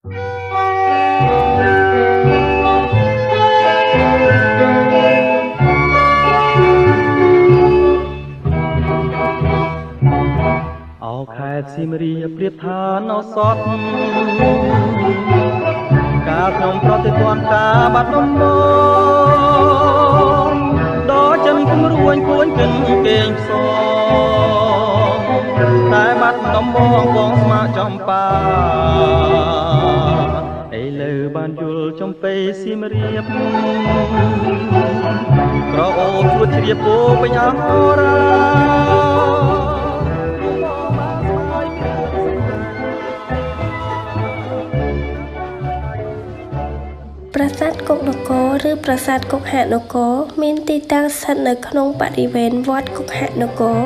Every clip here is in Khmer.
អោខេត្តសៀមរាបប្រៀបឋានឱសថកាលខ្ញុំប្រតិទ័នការបាត់ដំបងដល់ចិនគំរួញគួនគិនគេងផ្សងតែបាត់ដំបងបងស្មាចំប៉ាឥឡូវបានយល់ចំពេសៀមរាបក្រអូបជួតជ្រាបពោពេញអរាប្រាសាទគោកនគរឬប្រាសាទគុហនគរមានទីតាំងស្ថិតនៅក្នុងបរិវេណវត្តគុហនគរ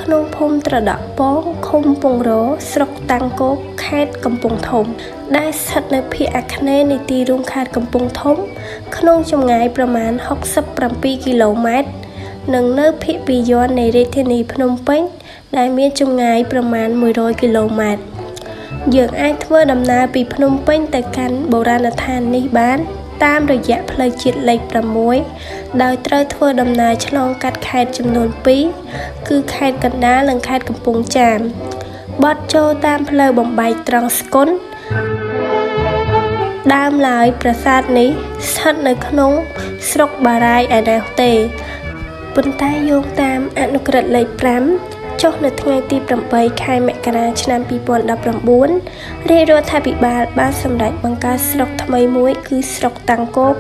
ក្នុងភូមិត្រដក់ពងឃុំពង្រស្រុកតាំងគោកខេត្តកំពង់ធំដែលស្ថិតនៅភាគអាគ្នេយ៍នៃទីរួមខេត្តកំពង់ធំក្នុងចម្ងាយប្រមាណ67គីឡូម៉ែត្រនិងនៅភាគពាយ័ព្យនៃរាជធានីភ្នំពេញដែលមានចម្ងាយប្រមាណ100គីឡូម៉ែត្រយើងអាចធ្វើដំណើរពីភ្នំពេញទៅកាន់បុរាណដ្ឋាននេះបានតាមរយៈផ្លូវជាតិលេខ6ដោយត្រូវធ្វើដំណើរឆ្លងកាត់ខេត្តចំនួន2គឺខេត្តកណ្ដាលនិងខេត្តកំពង់ចាមបត់ចូលតាមផ្លូវបំបែកត្រង់ស្គុនដើមឡើយប្រាសាទនេះស្ថិតនៅក្នុងស្រុកបារាយឯណោះទេប៉ុន្តែយោងតាមអនុក្រឹត្យលេខ5ចុះនៅថ្ងៃទី8ខែមករាឆ្នាំ2019រាជរដ្ឋាភិបាលបានសម្រេចបង្កើតស្រុកថ្មីមួយគឺស្រុកតាំងគោក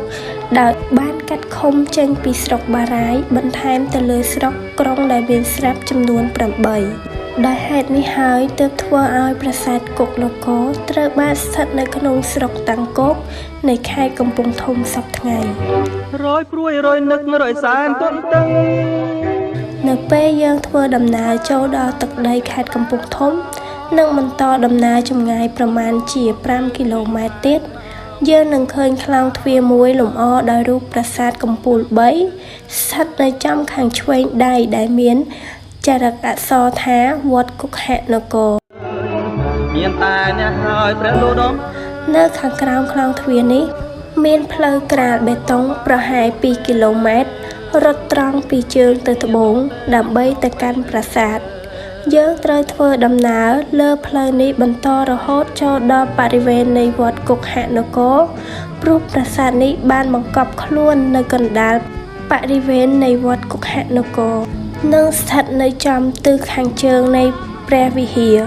ដោយបានកាត់ឃុំចេញពីស្រុកបារាយបន្ថែមទៅលើស្រុកក្រុងដែលមានស្រាប់ចំនួន8ដោយហេតុនេះហើយទើបធ្វើឲ្យប្រាសាទគោកនគរត្រូវបានស្ថិតនៅក្នុងស្រុកតាំងគោកនៃខេត្តកំពង់ធំសព្វថ្ងៃរយព្រួយរយនឹករយសែនទន្ទឹងនៅពេលយើងធ្វើដំណើរចូលដល់ទឹកដីខេត្តកំពង់ធំនិងបន្តដំណើរចម្ងាយប្រមាណជា5គីឡូម៉ែត្រទៀតយើងនឹងឃើញខ្លោងទ្វារមួយលម្អដោយរូបប្រាសាទកំពូល3ស្ថិតនៅចំខាងឆ្វេងដៃដែលមានចារឹកអក្សរថាវត្តគុហនគរមានតែអ្នកហើយព្រះលោដមនៅខាងក្រោមខ្លោងទ្វារនេះមានផ្លូវក្រាលបេតុងប្រហែល2គីឡូម៉ែត្ររត់ត្រង់ពីជើងទៅត្បូងដើម្បីទៅកាន់ប្រាសាទយើងត្រូវធ្វើដំណើរលើផ្លូវនេះបន្តរហូតចូលដល់បរិវេណនៃវត្តគុហនគរព្រោះប្រាសាទនេះបានបង្កប់ខ្លួននៅកណ្ដាលបរិវេណនៃវត្តគុហនគរនិងស្ថិតនៅចំទិសខាងជើងនៃព្រះវិហារ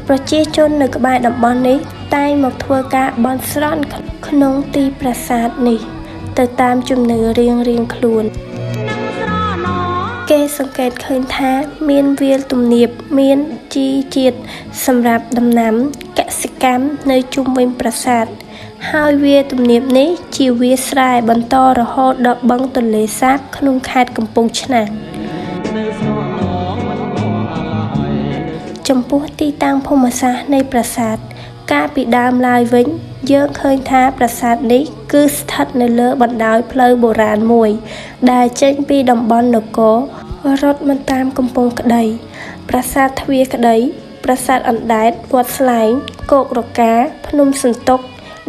ប្រជាជននៅក្បែរតំបន់នេះតែងមកធ្វើការបន់ស្រន់ក្នុងទីប្រាសាទនេះទៅតាមជំនឿរៀងៗខ្លួនគេសង្កេតឃើញថាមានវាលទំនាបមានជីជាតិសម្រាប់ដំណាំកសិកម្មនៅជុំវិញប្រាសាទហើយវាលទំនាបនេះជាវាលស្រែបន្តរហូតដល់បឹងទន្លេសាបក្នុងខេត្តកំពង់ឆ្នាំងចំពោះទីតាំងភូមិសាស្ត្រនៃប្រាសាទកាលពីដើមឡើយវិញយើងឃើញថាប្រាសាទនេះគឺស្ថិតនៅលើបណ្ដោយផ្លូវបុរាណមួយដែលចេញពីតំបន់នគររត់មកតាមកំពង់ក្ដីប្រាសាទទ្វារក្ដីប្រាសាទអណ្ដែតវត្តស្លែងគោករកាភ្នំសន្ទុក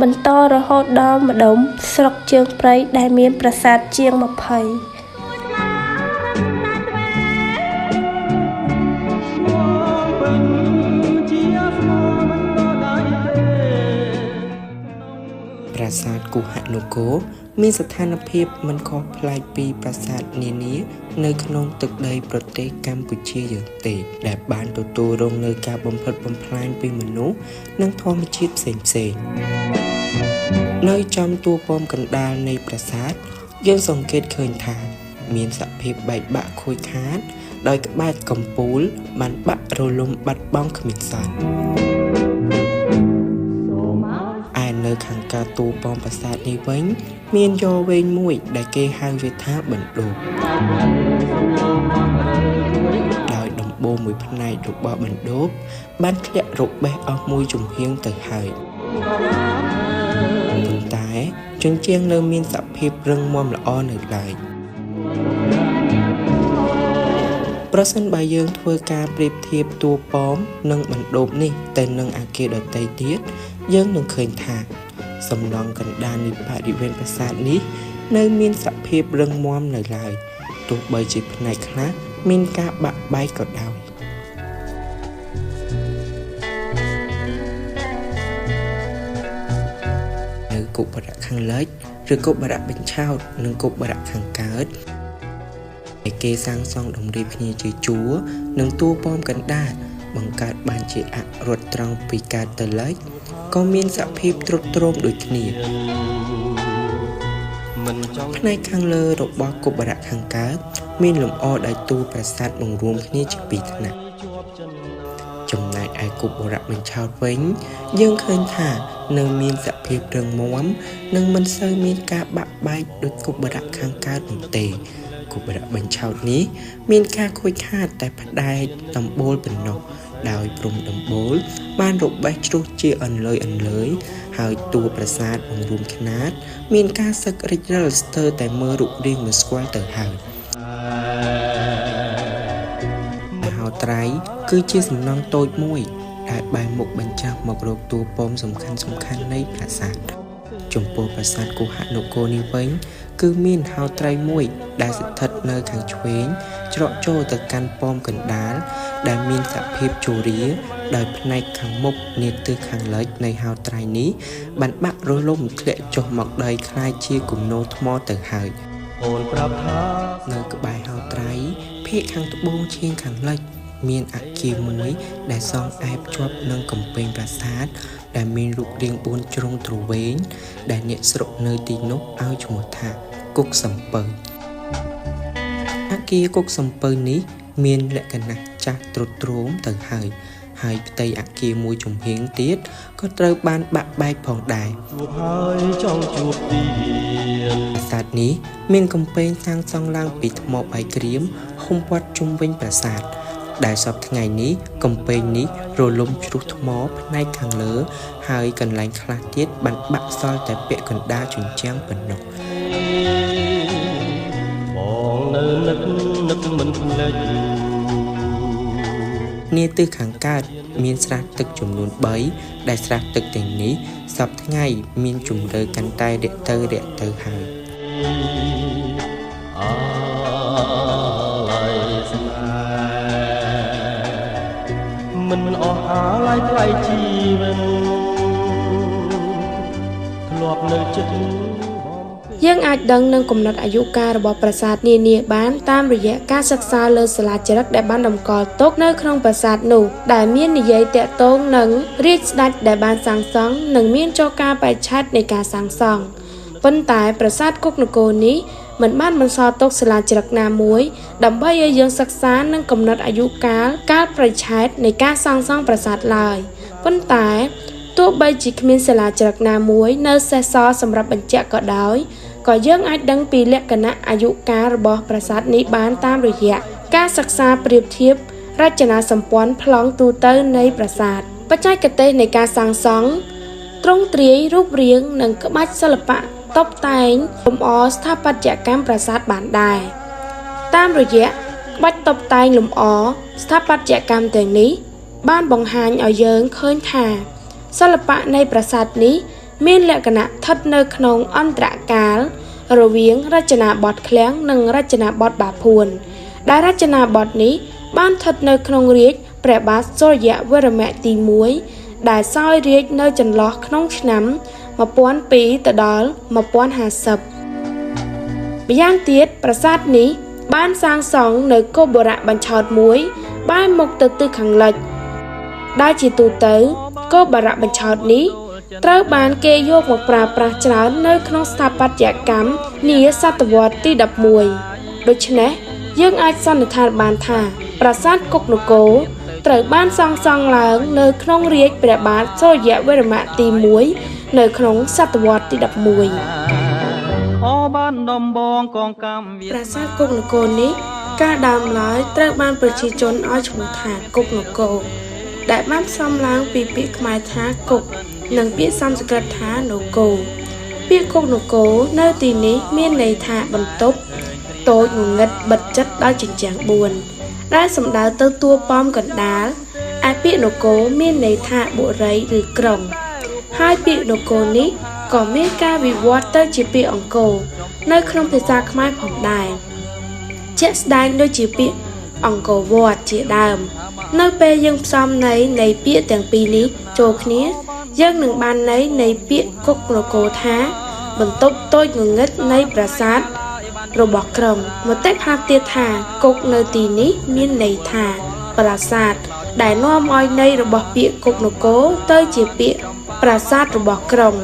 បន្តរហូតដល់ម្ដុំស្រុកជើងព្រៃដែលមានប្រាសាទជាង20ប្រាសាទគុហនគរមានស្ថានភាពមិនខុសប្លែកពីប្រាសាទនានានៅក្នុងទឹកដីប្រទេសកម្ពុជាយើងទេដែលបានទទួលរងនូវការបំផ្លិចបំផ្លាញពីមនុស្សនិងធម្មជាតិផ្សេងៗនៅចំតួប៉មកណ្ដាលនៃប្រាសាទយើងសង្កេតឃើញថាមានសភាពបែកបាក់ខូចខាតដោយក្បាច់កំពូលបានបាក់រលំបាត់បង់គ្មានសល់នៅខាងកើតតួប៉មប្រាសាទនេះវិញមានយ៉វែងមួយដែលគេហៅវាថាបណ្ដូបដោយដំបូលមួយផ្នែករបស់បណ្ដូបបានធ្លាក់របេះអស់មួយចំហៀងទៅហើយប៉ុន្តែជញ្ជាំងនៅមានសភាពរឹងមាំល្អនៅឡើយ ប្រសិនបើយើងធ្វើការប្រៀបធៀបតួប៉មនិងបណ្ដូបនេះទៅនឹងអគារដទៃទៀតយើងនឹងឃើញថាសំណង់កណ្ដាលនៃបរិវេណប្រាសាទនេះនៅមានសភាពរឹងមាំនៅឡើយទោះបីជាផ្នែកខ្លះមានការបាក់បែកក៏ដោយនៅកុបរៈខាងលិចឬកុបរៈបញ្ឆោតនិងកុបរៈខាងកើតឯគេសាងសង់តម្រៀបគ្នាជាជួរនិងតួប៉មកណ្ដាលបង្កើតបានជាអរត់ត្រង់ពីកើតទៅលិចក៏មានសភាពទ្រុឌទ្រោមដូចគ្នាផ្នែកខាងលើរបស់កុបរៈខាងកើតមានលម្អដោយតួប្រាសាទបង្រួមគ្នាជាពីរថ្នាក់ចំណែកឯកុបរៈបញ្ឆោតវិញយើងឃើញថានៅមានសភាពរឹងមាំនិងមិនសូវមានការបាក់បែកដូចកុបរៈខាងកើតនោះទេកុបរៈបញ្ឆោតនេះមានការខូចខាតតែផ្នែកដំបូលប៉ុណ្ណោះដោយព្រំដំបូលបានរបេះជ្រុះជាអន្លើយហើយតួប្រាសាទបង្រួមខ្នាតមានការសឹករិចរិលស្ទើរតែមើលរូបរាងមិនស្គាល់ទៅហើយហោត្រៃគឺជាសំណង់តូចមួយដែលបែរមុខបញ្ចាំងមករកតួប៉មសំខាន់ៗនៃប្រាសាទចំពោះប្រាសាទគុហនគរនេះវិញគឺមានហោត្រៃមួយដែលស្ថិតនៅខាងឆ្វេងច្រកចូលទៅកាន់ប៉មកណ្ដាលដែលមានសភាពជរាដោយផ្នែកខាងមុខនៃទិសខាងលិចនៃហោត្រៃនេះបានបាក់រលំធ្លាក់ចុះមកដីคล้ายជាគំនរថ្មទៅហើយអូនប្រាប់ថានៅក្បែរហោត្រៃភាគខាងត្បូងឆៀងខាងលិចមានអគារមួយដែលសង់អែបជាប់នឹងកំពែងប្រាសាទដែលមានរូបរាង4ជ្រុងទ្រវែងដែលអ្នកស្រុកនៅទីនោះឲ្យឈ្មោះថាគុកសំពៅអគារគុកសំពៅនេះមានលក្ខណៈចាស់ទ្រុឌទ្រោមទៅហើយហើយផ្ទៃអគារមួយចំហៀងទៀតក៏ត្រូវបានបាក់បែកផងដែរជួបហើយចង់ជួបទៀតប្រាសាទនេះមានកំពែងសាងសង់ឡើងពីថ្មបាយក្រៀមហ៊ុំព័ទ្ធជុំវិញប្រាសាទដែលសព្វថ្ងៃនេះកំពែងនេះរលំជ្រុះថ្មផ្នែកខាងលើហើយកន្លែងខ្លះទៀតបានបាក់សល់តែពាក់កណ្ដាលជញ្ជាំងប៉ុណ្ណោះបងនៅនឹកមិនភ្លេចនាទិសខាងកើតមានស្រះទឹកចំនួន3ដែលស្រះទឹកទាំងនេះសព្វថ្ងៃមានជម្រៅកាន់តែរាក់ទៅហើយមិនអស់អាល័យថ្លៃជីវិតធ្លាប់នៅចិត្តយើងអាចដឹងនឹងកំណត់អាយុកាលរបស់ប្រាសាទនានាបានតាមរយៈការសិក្សាលើសិលាចារឹកដែលបានតម្កល់ទុកនៅក្នុងប្រាសាទនោះដែលមាននិយាយទាក់ទងនឹងរាជស្ដេចដែលបានសាងសង់និងមានចការបរិច្ឆេទនៃការសាងសង់ប៉ុន្តែប្រាសាទគុកនគរនេះមិនបានបន្សល់ទុកសិលាចារឹកណាមួយដើម្បីឲ្យយើងសិក្សានិងកំណត់អាយុកាលកាលបរិច្ឆេទនៃការសាងសង់ប្រាសាទឡើយប៉ុន្តែទោះបីជាគ្មានសិលាចារឹកណាមួយនៅសេសសល់សម្រាប់បញ្ជាក់ក៏ដោយក៏យើងអាចដឹងពីលក្ខណៈអាយុកាលរបស់ប្រាសាទនេះបានតាមរយៈការសិក្សាប្រៀបធៀបរចនាសម្ព័ន្ធប្លង់ទូទៅនៃប្រាសាទបច្ចេកទេសនៃការសាងសង់ទ្រង់ទ្រាយរូបរាងនិងក្បាច់សិល្បៈតុបតែងលម្អស្ថាបត្យកម្មប្រាសាទបានដែរតាមរយៈក្បាច់តុបតែងលម្អស្ថាបត្យកម្មទាំងនេះបានបង្ហាញឲ្យយើងឃើញថាសិល្បៈនៃប្រាសាទនេះមានលក្ខណៈស្ថិតនៅក្នុងអន្តរកាលរវាងរចនាបថឃ្លាំងនិងរចនាបថបាភួនដែលរចនាបថនេះបានស្ថិតនៅក្នុងរាជ្យព្រះបាទសូរ្យវរ្មៈទី1ដែលសោយរាជ្យនៅចន្លោះក្នុងឆ្នាំ1002ទៅដល់1050ម្យ៉ាងទៀតប្រាសាទនេះបានសាងសង់នៅកុបរៈបញ្ឆោតមួយបែរមុខទៅទិសខាងលិចដែលជាទូទៅកុបរៈបញ្ឆោតនេះត្រូវបានគេយកមកប្រើប្រាស់ច្រើននៅក្នុងស្ថាបត្យកម្មនាសតវត្សទី11ដូច្នេះយើងអាចសន្និដ្ឋានបានថាប្រាសាទគុកនគរត្រូវបានសាងសង់ឡើងនៅក្នុងរាជ្យព្រះបាទសូរ្យវរ្មៈទី1នៅក្នុងសតវត្សទី11ប្រាសាទគុកនគរនេះកាលដើមឡើយត្រូវបានប្រជាជនឲ្យឈ្មោះថាគុកនគរដែលបានផ្សំឡើងពីពាក្យខ្មែរថាគុកនិងពាក្យសំស្ក្រឹតថានគរពាក្យគុកនគរនៅទីនេះមានន័យថាបន្ទប់តូចងងឹតបិទជិតដោយជញ្ជាំង4 ដែលសំដៅទៅតួប៉មកណ្ដាលឯពាក្យនគរមានន័យថាបុរីឬក្រុងហើយពាក្យនគរនេះក៏មានការវិវត្តទៅជាពាក្យអង្គរនៅក្នុងភាសាខ្មែរផងដែរជាក់ស្ដែងដូចជាពាក្យអង្គរវត្តជាដើមនៅពេលយើងផ្សំន័យនៃពាក្យទាំងពីរនេះចូលគ្នាយើងនឹងបានន័យនៃពាក្យគុកនគរថាបន្ទប់តូចងងឹតនៃប្រាសាទរបស់ក្រុងមតិខ្លះទៀតថាគុកនៅទីនេះមានន័យថាប្រាសាទដែលនាំឲ្យន័យរបស់ពាក្យគុកនគរទៅជាពាក្យប្រាសាទរបស់ក្រុង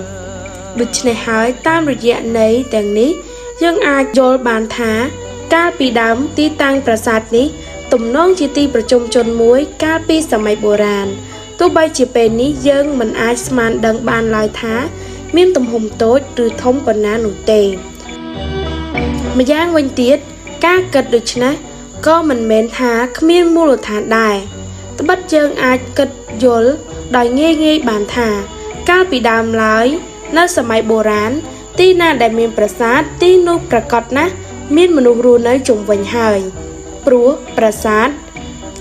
ដូច្នេះហើយតាមរយៈន័យទាំងនេះយើងអាចយល់បានថាកាលពីដើមទីតាំងប្រាសាទនេះទំនងជាទីប្រជុំជនមួយកាលពីសម័យបុរាណទោះបីជាពេលនេះយើងមិនអាចស្មានដឹងបានឡើយថាមានទំហំតូចឬធំប៉ុណ្ណានោះទេម្យ៉ាងវិញទៀតការគិតដូច្នេះក៏មិនមែនថាគ្មានមូលដ្ឋានដែរត្បិតយើងអាចគិតយល់ដោយងាយៗបានថាកាលពីដើមឡើយនៅសម័យបុរាណទីណាដែលមានប្រាសាទទីនោះប្រាកដណាស់មានមនុស្សរស់នៅជុំវិញហើយព្រោះប្រាសាទ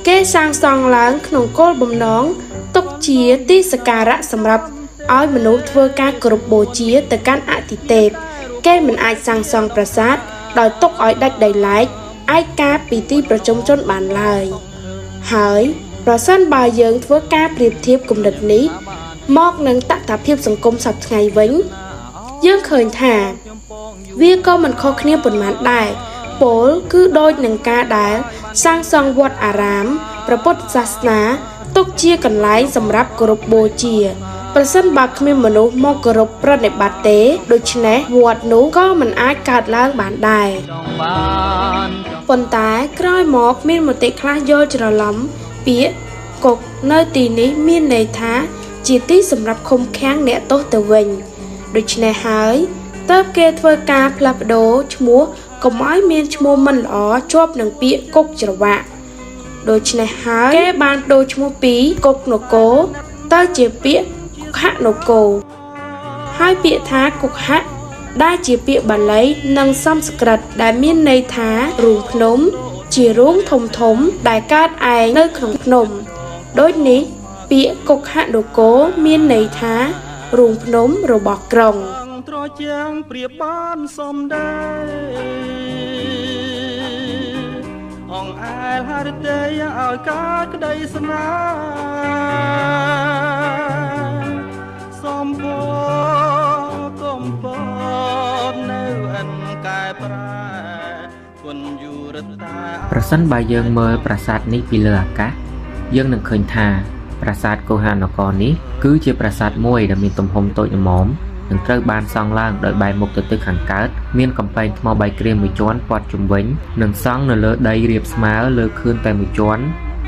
គេសាងសង់ឡើងក្នុងគោលបំណងទុកជាទីសក្ការៈសម្រាប់ឲ្យមនុស្សធ្វើការគោរពបូជាទៅកាន់អតិទេពគេមិនអាចសាងសង់ប្រាសាទដោយទុកឲ្យដាច់ដោយឡែកឯកាពីទីប្រជុំជនបានឡើយហើយប្រសិនបើយើងធ្វើការប្រៀបធៀបគំនិតនេះមកនឹងតថភាពសង្គមសព្វថ្ងៃវិញយើងឃើញថាវាក៏មិនខុសគ្នាប៉ុន្មានដែរពោលគឺដូចនឹងការដែលសាងសង់វត្តអារាមព្រះពុទ្ធសាសនាទុកជាកន្លែងសម្រាប់គោរពបូជាប្រសិនបើគ្មានមនុស្សមកគោរពប្រតិបត្តិទេដូច្នេះវត្តនោះក៏មិនអាចកើតឡើងបានដែរប៉ុន្តែក្រោយមកមានមតិខ្លះយល់ច្រឡំពាក្យគុកនៅទីនេះមានន័យថាជាទីសម្រាប់ឃុំឃាំងអ្នកទោសទៅវិញដូច្នេះហើយទើបគេធ្វើការផ្លាស់ប្ដូរឈ្មោះកុំឲ្យមានឈ្មោះមិនល្អជាប់នឹងពាក្យគុកច្រវាក់ដូច្នេះហើយគេបានប្ដូរឈ្មោះពីគុកនគរទៅជាពាក្យគុហនគរហើយពាក្យថាគុហៈដែលជាពាក្យបាលីនិងសំស្ក្រឹតដែលមានន័យថារូងភ្នំជារូងធំធំដែលកើតឯងនៅក្នុងភ្នំដូចនេះពាក្យគុហនគរមានន័យថារូងភ្នំរបស់ក្រុងត្រជាងប្រៀបបានសំដីអង្គអែលហឫទ័យឲ្យកើតក្តីស្នេហ៍សំពកំពតនៅអិនកែប្រែគុណយូរតាប្រសិនបើយើងមើលប្រាសាទនេះពីលើអាកាសយើងនឹងឃើញថាប្រាសាទកោហនគរនេះគឺជាប្រាសាទមួយដែលមានទំហំតូចល្មមនឹងត្រូវបានសង់ឡើងដោយបែរមុខទៅទិសខាងកើតមានកំពែងថ្មបាយក្រៀមមួយជាន់ព័ទ្ធជុំវិញនិងសង់នៅលើដីរាបស្មើលើខឿនតែមួយជាន់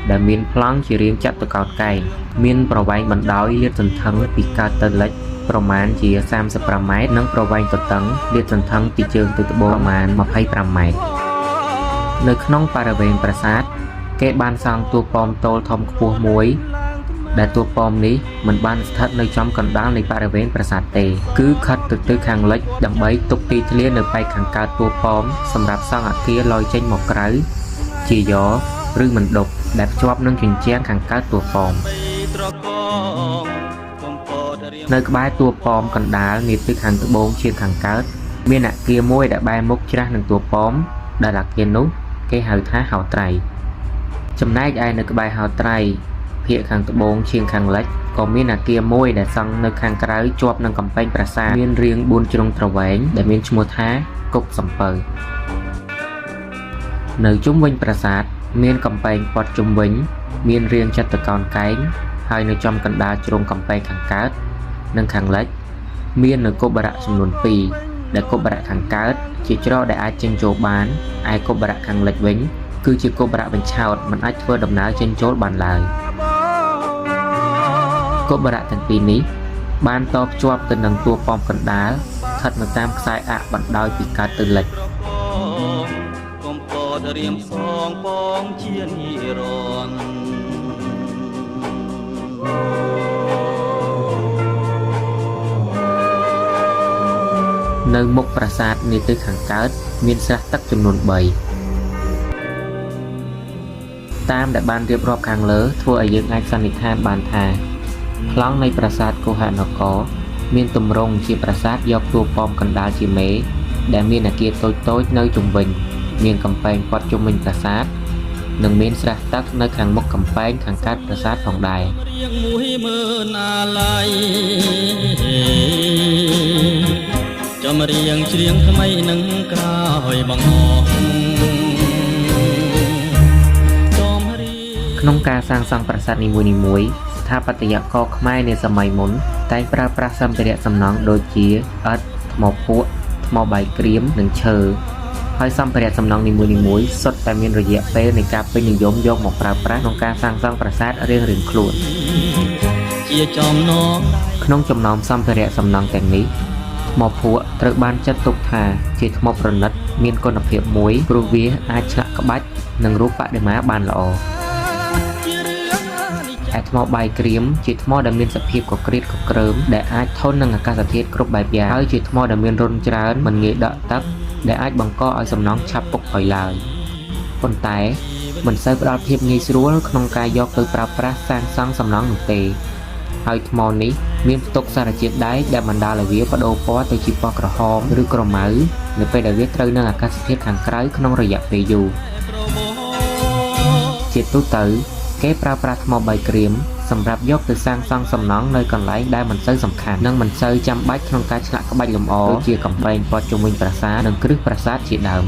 ដែលមានប្លង់ជារាងចតុកោណកែងមានប្រវែងបណ្ដោយលាតសន្ធឹងពីកើតទៅលិចប្រមាណជា35ម៉ែត្រនិងប្រវែងទទឹងលាតសន្ធឹងពីជើងទៅត្បូងប្រមាណ25ម៉ែត្រនៅក្នុងបរិវេណប្រាសាទគេបានសង់តួប៉មទោលធំខ្ពស់មួយដែលតួប៉មនេះមិនបានស្ថិតនៅចំកណ្ដាលនៃបរិវេណប្រាសាទទេគឺខិតទៅទិសខាងលិចដើម្បីទុកទីធ្លានៅប៉ែកខាងកើតតួប៉មសម្រាប់សង់អគារលយចេញមកក្រៅជាយ៉ឬមណ្ឌប់ដែលភ្ជាប់នឹងជញ្ជាំងខាងកើតតួប៉មនៅក្បែរតួប៉មកណ្ដាលនាទិសខាងត្បូងជាងខាងកើតមានអគារមួយដែលបែរមុខច្រាស់នឹងតួប៉មដែលអគារនោះគេហៅថាហោត្រៃចំណែកឯនៅក្បែរហោត្រៃភាគខាងត្បូងឈៀងខាងលិចក៏មានអគារមួយដែលសង់នៅខាងក្រៅជាប់នឹងកំពែងប្រាសាទមានរាង4ជ្រុងទ្រវែងដែលមានឈ្មោះថាគុកសំពៅនៅជុំវិញប្រាសាទមានកំពែងព័ទ្ធជុំវិញមានរាងចតុកោណកែងហើយនៅចំកណ្ដាលជ្រុងកំពែងខាងកើតនិងខាងលិចមាននៅកុបរៈចំនួន2ដែលកុបរៈខាងកើតជាច្រកដែលអាចចេញចូលបានឯកុបរៈខាងលិចវិញគឺជាកុបរៈបញ្ឆោតមិនអាចធ្វើដំណើរចេញចូលបានឡើយកុបរៈទាំងពីរនេះបានតភ្ជាប់ទៅនឹងតួប៉មកណ្ដាលស្ថិតនៅតាមខ្សែអ័ក្សបណ្ដោយពីកើតទៅលិចកំពតរៀមសងពងជានិរន្តរ៍ នៅមុខប្រាសាទនាទិសខាងកើតមានស្រះទឹកចំនួន3 តាមដែលបានរៀបរាប់ខាងលើធ្វើឲ្យយើងអាចសន្និដ្ឋានបានថាប្លង់នៃប្រាសាទគុហនគរមានទម្រង់ជាប្រាសាទយកតួប៉មកណ្ដាលជាមេដែលមានអគារតូចៗនៅជុំវិញមានកំពែងព័ទ្ធជុំវិញប្រាសាទនិងមានស្រះទឹកនៅខាងមុខកំពែងខាងកើតប្រាសាទផងដែរ រៀងមួយមើណាល័យចំរៀងច្រៀងថ្មីនឹងក្រោយបងអស់ចំរៀង ក្នុងការសាងសង់ប្រាសាទនីមួយៗស្ថាបត្យករខ្មែរនាសម័យមុនតែងប្រើប្រាស់សម្ភារៈសំណង់ដូចជាឥដ្ឋថ្មភក់ថ្មបាយក្រៀមនិងឈើហើយសម្ភារៈសំណង់នីមួយៗសុទ្ធតែមានរយៈពេលនៃការពេញនិយមយកមកប្រើប្រាស់ក្នុងការសាងសង់ប្រាសាទរៀងៗខ្លួន ជាចំណង ក្នុងចំណោមសម្ភារៈសំណង់ទាំងនេះថ្មភក់ត្រូវបានចាត់ទុកថាជាថ្មប្រណិតមានគុណភាពមួយព្រោះវាអាចឆ្លាក់ក្បាច់និងរូបបដិមាបានល្អ ជារឿងអនិច្ចា ឯថ្មបាយក្រៀមជាថ្មដែលមានសភាពកក្រៀតកក្រើមដែលអាចធន់នឹងអាកាសធាតុគ្រប់បែបយ៉ាងហើយជាថ្មដែលមានរន្ធច្រើនមិនងាយដក់ទឹកដែលអាចបង្កឲ្យសំណង់ឆាប់ពុកផុយឡើយប៉ុន្តែមិនសូវផ្ដល់ភាពងាយស្រួលក្នុងការយកទៅប្រើប្រាស់សាងសង់សំណង់នោះទេហើយថ្មនេះមានផ្ទុកសារជាតិដែកដែលបណ្ដាលឲ្យវាបដូរពណ៌ទៅជាពណ៌ក្រហមឬក្រមៅនៅពេលដែលវាត្រូវនឹងអាកាសធាតុខាងក្រៅក្នុងរយៈពេលយូរ ប្រមោ ជាទូទៅគេប្រើប្រាស់ថ្មបាយក្រៀមសម្រាប់យកទៅសាងសង់សំណង់នៅកន្លែងដែលមិនសូវសំខាន់និងមិនសូវចាំបាច់ក្នុងការឆ្លាក់ក្បាច់លម្អដូចជាកំពែងព័ទ្ធជុំវិញប្រាសាទនិងគ្រឹះប្រាសាទជាដើម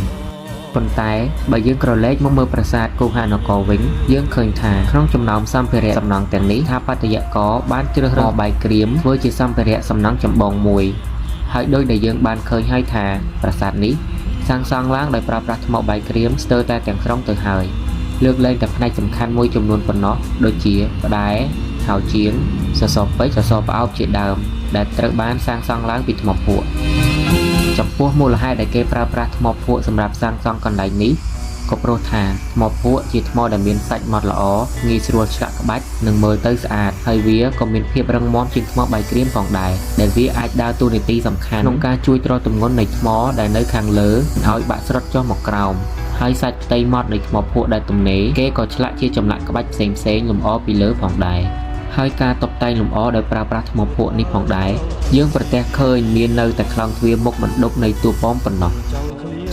ប៉ុន្តែបើយើងក្រឡេកមកមើលប្រាសាទគុហនគរវិញយើងឃើញថាក្នុងចំណោមសម្ភារៈសំណង់ទាំងនេះស្ថាបត្យករបានជ្រើសរើសថ្មបាយក្រៀមធ្វើជាសម្ភារៈសំណង់ចម្បងមួយហើយដោយដែលយើងបានឃើញហើយថាប្រាសាទនេះសាងសង់ឡើងដោយប្រើប្រាស់ថ្មបាយក្រៀមស្ទើរតែទាំងស្រុងទៅហើយ លើកលែងតែផ្នែកសំខាន់មួយចំនួនប៉ុណ្ណោះដូចជាផ្ដែហៅជាងសសរពេជ្រសសរផ្អោបជាដើមដែលត្រូវបានសាងសង់ឡើងពីថ្មភក់ចំពោះមូលហេតុដែលគេប្រើប្រាស់ថ្មភក់សម្រាប់សាងសង់កន្លែងនេះក៏ព្រោះថាថ្មភក់ជាថ្មដែលមានសាច់ម៉ត់ល្អងាយស្រួលឆ្លាក់ក្បាច់និងមើលទៅស្អាតហើយវាក៏មានភាពរឹងមាំជាងថ្មបាយក្រៀមផងដែរដែលវាអាចដើរតួនាទីសំខាន់ក្នុងការជួយទ្រទម្ងន់នៃថ្មដែលនៅខាងលើមិនឲ្យបាក់ស្រុតចុះមកក្រោម ហើយសាច់ផ្ទៃម៉ត់នៃថ្មភក់ដែលទំនេរគេក៏ឆ្លាក់ជាចម្លាក់ក្បាច់ផ្សេងៗលម្អពីលើផងដែរហើយការតុបតែងលម្អដោយប្រើប្រាស់ថ្មភក់នេះផងដែរយើងប្រទះឃើញមាននៅតែខ្លោងទ្វារមុខបណ្ដប់នៃតួប៉មប៉ុណ្ណោះ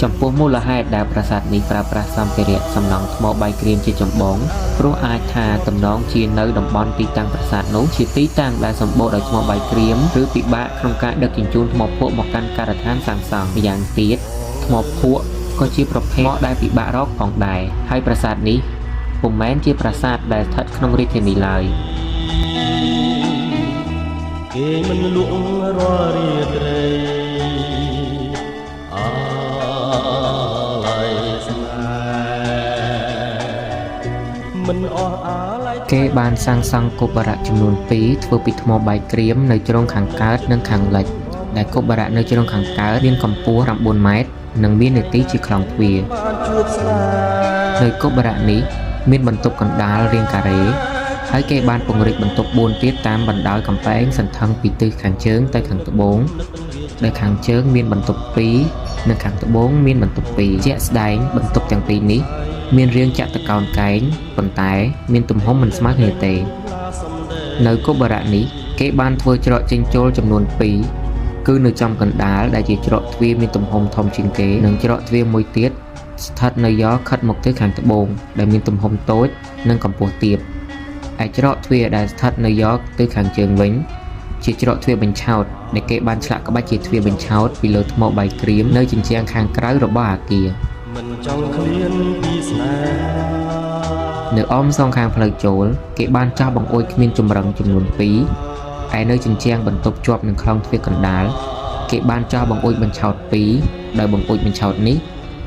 ចំពោះមូលហេតុដែលប្រាសាទនេះប្រើប្រាស់សម្ភារៈសំណង់ថ្មបាយក្រៀមជាចម្បងព្រោះអាចថាតំណងជានៅតំបន់ទីតាំងប្រាសាទនោះជាទីតាំងដែលសម្បូរដោយថ្មបាយក្រៀមឬពិបាកក្នុងការដឹកជញ្ជូនថ្មភក់មកកាន់ការដ្ឋានសាងសង់ម្យ៉ាងទៀតថ្មភក់ក៏ជាប្រភេទថ្មដែលពិបាករកផងដែរហើយប្រាសាទនេះពុំមែនជាប្រាសាទដែលស្ថិតក្នុងរាជធានីឡើយ គេមិនលក់រាល់រាត្រីអាល័យស្នេហ៍មិនអស់អាល័យ គេបានសាងសង់កុបរៈចំនួន2ធ្វើពីថ្មបាយក្រៀមនៅជ្រុងខាងកើតនិងខាងលិចដែលកុបរៈនៅជ្រុងខាងកើតមានកម្ពស់9ម៉ែត្រនិងមាននាទីជាខ្លោងទ្វារ បានជួបស្នេហ៍ នៅកុបរៈនេះមានបន្ទប់កណ្ដាលរាងការ៉េហើយគេបានពង្រីកបន្ទប់4ទៀតតាមបណ្ដោយកំពែងសន្ធឹងពីទិសខាងជើងទៅខាងត្បូងដែលខាងជើងមានបន្ទប់2និងខាងត្បូងមានបន្ទប់2ជាក់ស្ដែងបន្ទប់ទាំងពីរនេះមានរាងចតុកោណកែងប៉ុន្តែមានទំហំមិនស្មើគ្នាទេ នៅកុបរៈនេះគេបានធ្វើច្រកចេញចូលចំនួន2គឺនៅចំកណ្ដាលដែលជាច្រកទ្វារមានទំហំធំជាងគេនិងច្រកទ្វារមួយទៀតស្ថិតនៅយ៉ខិតមកទិសខាងត្បូងដែលមានទំហំតូចនិងកម្ពស់ទាបឯច្រកទ្វារដែលស្ថិតនៅយ៉ទិសខាងជើងវិញជាច្រកទ្វារបញ្ឆោតដែលគេបានឆ្លាក់ក្បាច់ជាទ្វារបញ្ឆោតពីលើថ្មបាយក្រៀមនៅជញ្ជាំងខាងក្រៅរបស់អគារ មិនចង់ឃ្លានពីស្នេហា នៅអមសងខាងផ្លូវចូលគេបានចោះបង្អួចគ្មានចម្រឹងចំនួន2ឯនៅជញ្ជាំងបន្ទប់ជាប់នឹងខ្លោងទ្វារកណ្ដាលគេបានចោះបង្អួចបញ្ឆោត2ដោយបង្អួចបញ្ឆោតនេះ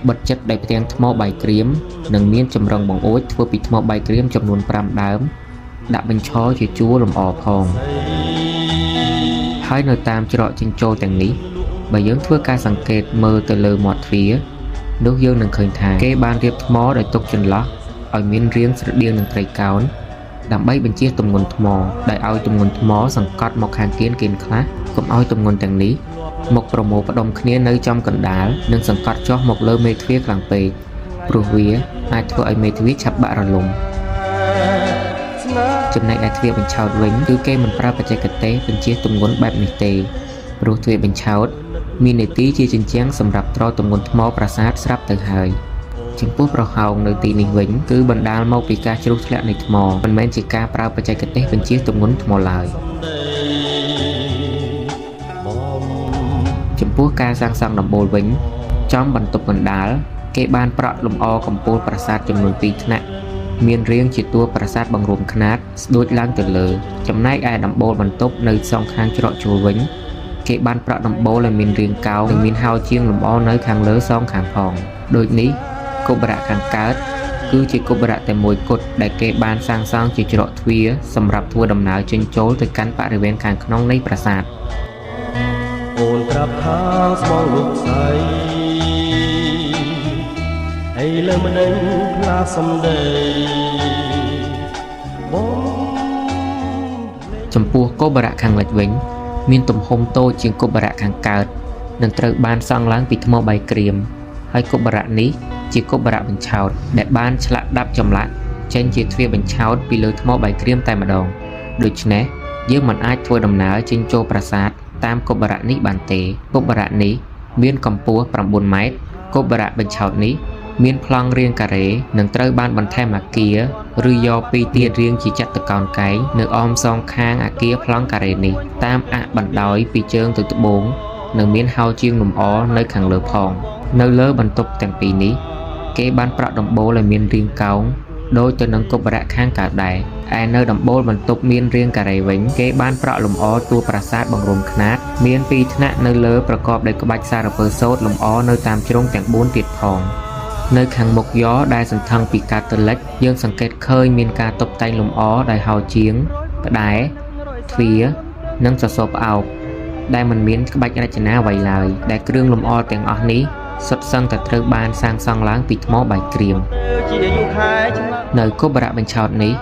បិទជិតដោយផ្ទាំងថ្មបាយក្រៀមនិងមានចម្រឹងបង្អួចធ្វើពីថ្មបាយក្រៀមចំនួន5ដើមដាក់បញ្ឈរជាជួរលម្អផងហើយនៅតាមច្រកចេញចូលទាំងនេះបើយើងធ្វើការសង្កេតមើលទៅលើមាត់ទ្វារនោះយើងនឹងឃើញថាគេបានរៀបថ្មដោយទុកចន្លោះឲ្យមានរាងស្រដៀងនឹងត្រីកោណដើម្បីបញ្ជាទម្ងន់ថ្មដោយឲ្យទម្ងន់ថ្មសង្កត់មកខាងគៀនគេនខ្លះកុំឲ្យទម្ងន់ទាំងនេះមកប្រមូលផ្ដុំគ្នានៅចំកណ្ដាលនិងសង្កត់ចុះមកលើមេទ្វារខ្លាំងពេក ព្រោះវាអាចធ្វើឲ្យមេទ្វារឆាប់បាក់រលំចំណែកឯទ្វារបញ្ឆោតវិញគឺគេមិនប្រើបច្ចេកទេសបញ្ចៀសទម្ងន់បែបនេះទេព្រោះទ្វារបញ្ឆោតមាននាទីជាជញ្ជាំងសម្រាប់ទ្រទម្ងន់ថ្មប្រាសាទស្រាប់ទៅហើយចំពោះប្រហោងនៅទីនេះវិញគឺបណ្ដាលមកពីការជ្រុះធ្លាក់នៃថ្មមិនមែនជាការប្រើបច្ចេកទេសបញ្ចៀសទម្ងន់ថ្មឡើយចំពោះការសាងសង់ដំបូលវិញចំបន្ទប់កណ្ដាលគេបានប្រក់លម្អកំពូលប្រាសាទចំនួន2ថ្នាក់មានរាងជាតួប្រាសាទបង្រួមខ្នាតស្ដួចឡើងទៅលើចំណែកឯដំបូលបន្ទប់នៅសងខាងច្រកចូលវិញគេបានប្រក់ដំបូលឲ្យមានរាងកោងនិងមានហោជាងលម្អនៅខាងលើសងខាងផងដូចនេះគោបុរៈខាងកើតគឺជាគោបុរៈតែមួយគត់ដែលគេបានសាងសង់ជាច្រកទ្វារសម្រាប់ធ្វើដំណើរចេញចូលទៅកាន់បរិវេណខាងក្នុងនៃប្រាសាទអូនប្រាប់ថាស្មងលោកស្រីឥឡូវមិនដឹងផ្លាសំដីចំពោះគោបុរៈខាងលិចវិញមានទំហំតូចជាងគោបុរៈខាងកើតនិងត្រូវបានសង់ឡើងពីថ្មបាយក្រៀមហើយគោបុរៈនេះជាគោបុរៈបញ្ឆោតដែលបានឆ្លាក់ដាប់ចម្លាក់ចេញជាទ្វារបញ្ឆោតពីលើថ្មបាយក្រៀមតែម្ដងដូច្នេះយើងមិនអាចធ្វើដំណើរចេញចូលប្រាសាទតាមគោបុរៈនេះបានទេគោបុរៈនេះមានកម្ពស់9ម៉ែត្រគោបុរៈបញ្ឆោតនេះមានប្លង់រាងការ៉េនិងត្រូវបានបន្ថែមអាគារឬយកពីរទៀតរាងជាចតុកោណកែងនៅអមសងខាងអាគារប្លង់ការ៉េនេះតាមអបណ្ដោយពីជើងទៅត្បូងនិងមានហោជាងលម្អនៅខាងលើផងនៅលើបន្ទប់ទាំងពីរនេះគេបានប្រក់ដំបូលឲ្យមានរាងកោងដូចទៅនឹងគោបុរៈខាងកើតដែរឯនៅដំបូលបន្ទប់មានរាងការ៉េវិញគេបានប្រក់លម្អតួប្រាសាទបង្រួមខ្នាតមានពីរថ្នាក់នៅលើប្រកបដោយក្បាច់សារពើសូត្រលម្អនៅតាមជ្រុងទាំង4ទៀតផងនៅខាងមុខយ៉ដែលសន្ធឹងពីកើតទៅលិចយើងសង្កេតឃើញមានការតុបតែងលម្អដោយហោជាងផ្ដែទ្វារនិងសសរផ្អោបដែលមិនមានក្បាច់រចនាអ្វីឡើយដែលគ្រឿងលម្អទាំងអស់នេះសុទ្ធសឹងតែត្រូវបានសាងសង់ឡើងពីថ្មបាយក្រៀមនៅគោបុរៈបញ្ឆោតនេះ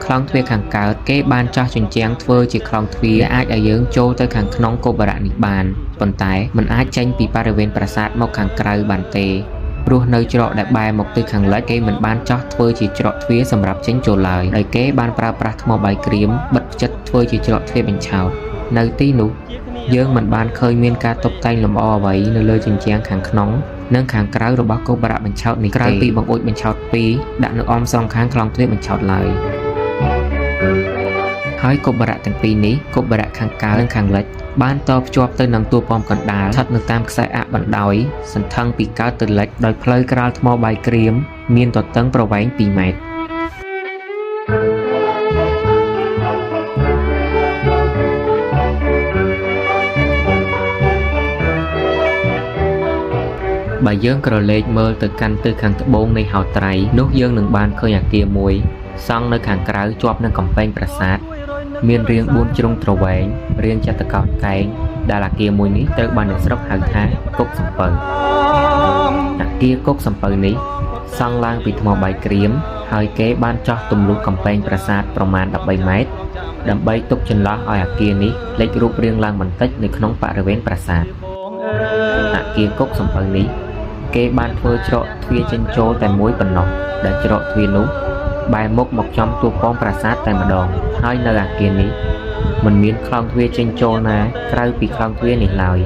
ក្លោងទ្វារខាងកើតគេបានចោះជញ្ជាំងធ្វើជាក្លោងទ្វារដែលអាចឲ្យយើងចូលទៅខាងក្នុងគោបុរៈនេះបានប៉ុន្តែមិនអាចចេញពីបរិវេណប្រាសាទមកខាងក្រៅបានទេព្រោះនៅច្រកដែលបែរមកទិសខាងលិចគេមិនបានចោះធ្វើជាច្រកទ្វារសម្រាប់ចេញចូលឡើយដោយគេបានប្រើប្រាស់ថ្មបាយក្រៀមបិទផ្ចិតធ្វើជាច្រកទ្វារបញ្ឆោតនៅទីនោះយើងមិនបានឃើញមានការតុបតែងលម្អអ្វីនៅលើជញ្ជាំងខាងក្នុងនិងខាងក្រៅរបស់គោបុរៈបញ្ឆោតនេះក្រៅពីបង្អួចបញ្ឆោតពីរដាក់នៅអមសងខាងក្លោងទ្វារបញ្ឆោតឡើយហើយគោបុរៈទាំងពីរនេះគោបុរៈខាងកើតនិងខាងលិចបានតភ្ជាប់ទៅនឹងតួប៉មកណ្ដាលស្ថិតនៅតាមខ្សែអបណ្ដោយសន្ធឹងពីកើតទៅលិចដោយផ្លូវក្រាលថ្មបាយក្រៀមមានទទឹងប្រវែង2ម៉ែត្របើយើងក្រឡេកមើលទៅកាន់ទិសខាងត្បូងនៃហោត្រៃនោះយើងនឹងបានឃើញអាគារមួយសង់នៅខាងក្រៅជាប់នឹងកំពែងប្រាសាទមានរាង4ជ្រុងទ្រវែងរាងចតុកោណកែងដែលអាគារមួយនេះត្រូវបានអ្នកស្រុកហៅថាគុកសំពៅអាគារគុកសំពៅនេះសង់ឡើងពីថ្មបាយក្រៀមហើយគេបានចោះទម្លុះកំពែងប្រាសាទប្រមាណ13ម៉ែត្រដើម្បីទុកចន្លោះឲ្យអាគារនេះលេចរូបរាងឡើងបន្តិចនៅក្នុងបរិវេណប្រាសាទអាគារគុកសំពៅនេះគេបានធ្វើច្រកទ្វារចេញចូលតែមួយប៉ុណ្ណោះដែលច្រកទ្វារនោះបែរមុខមកចំតួប៉មប្រាសាទតែម្ដងហើយនៅអាគារនេះមិនមានក្លោងទ្វារចេញចូលណាក្រៅពីក្លោងទ្វារនេះឡើយ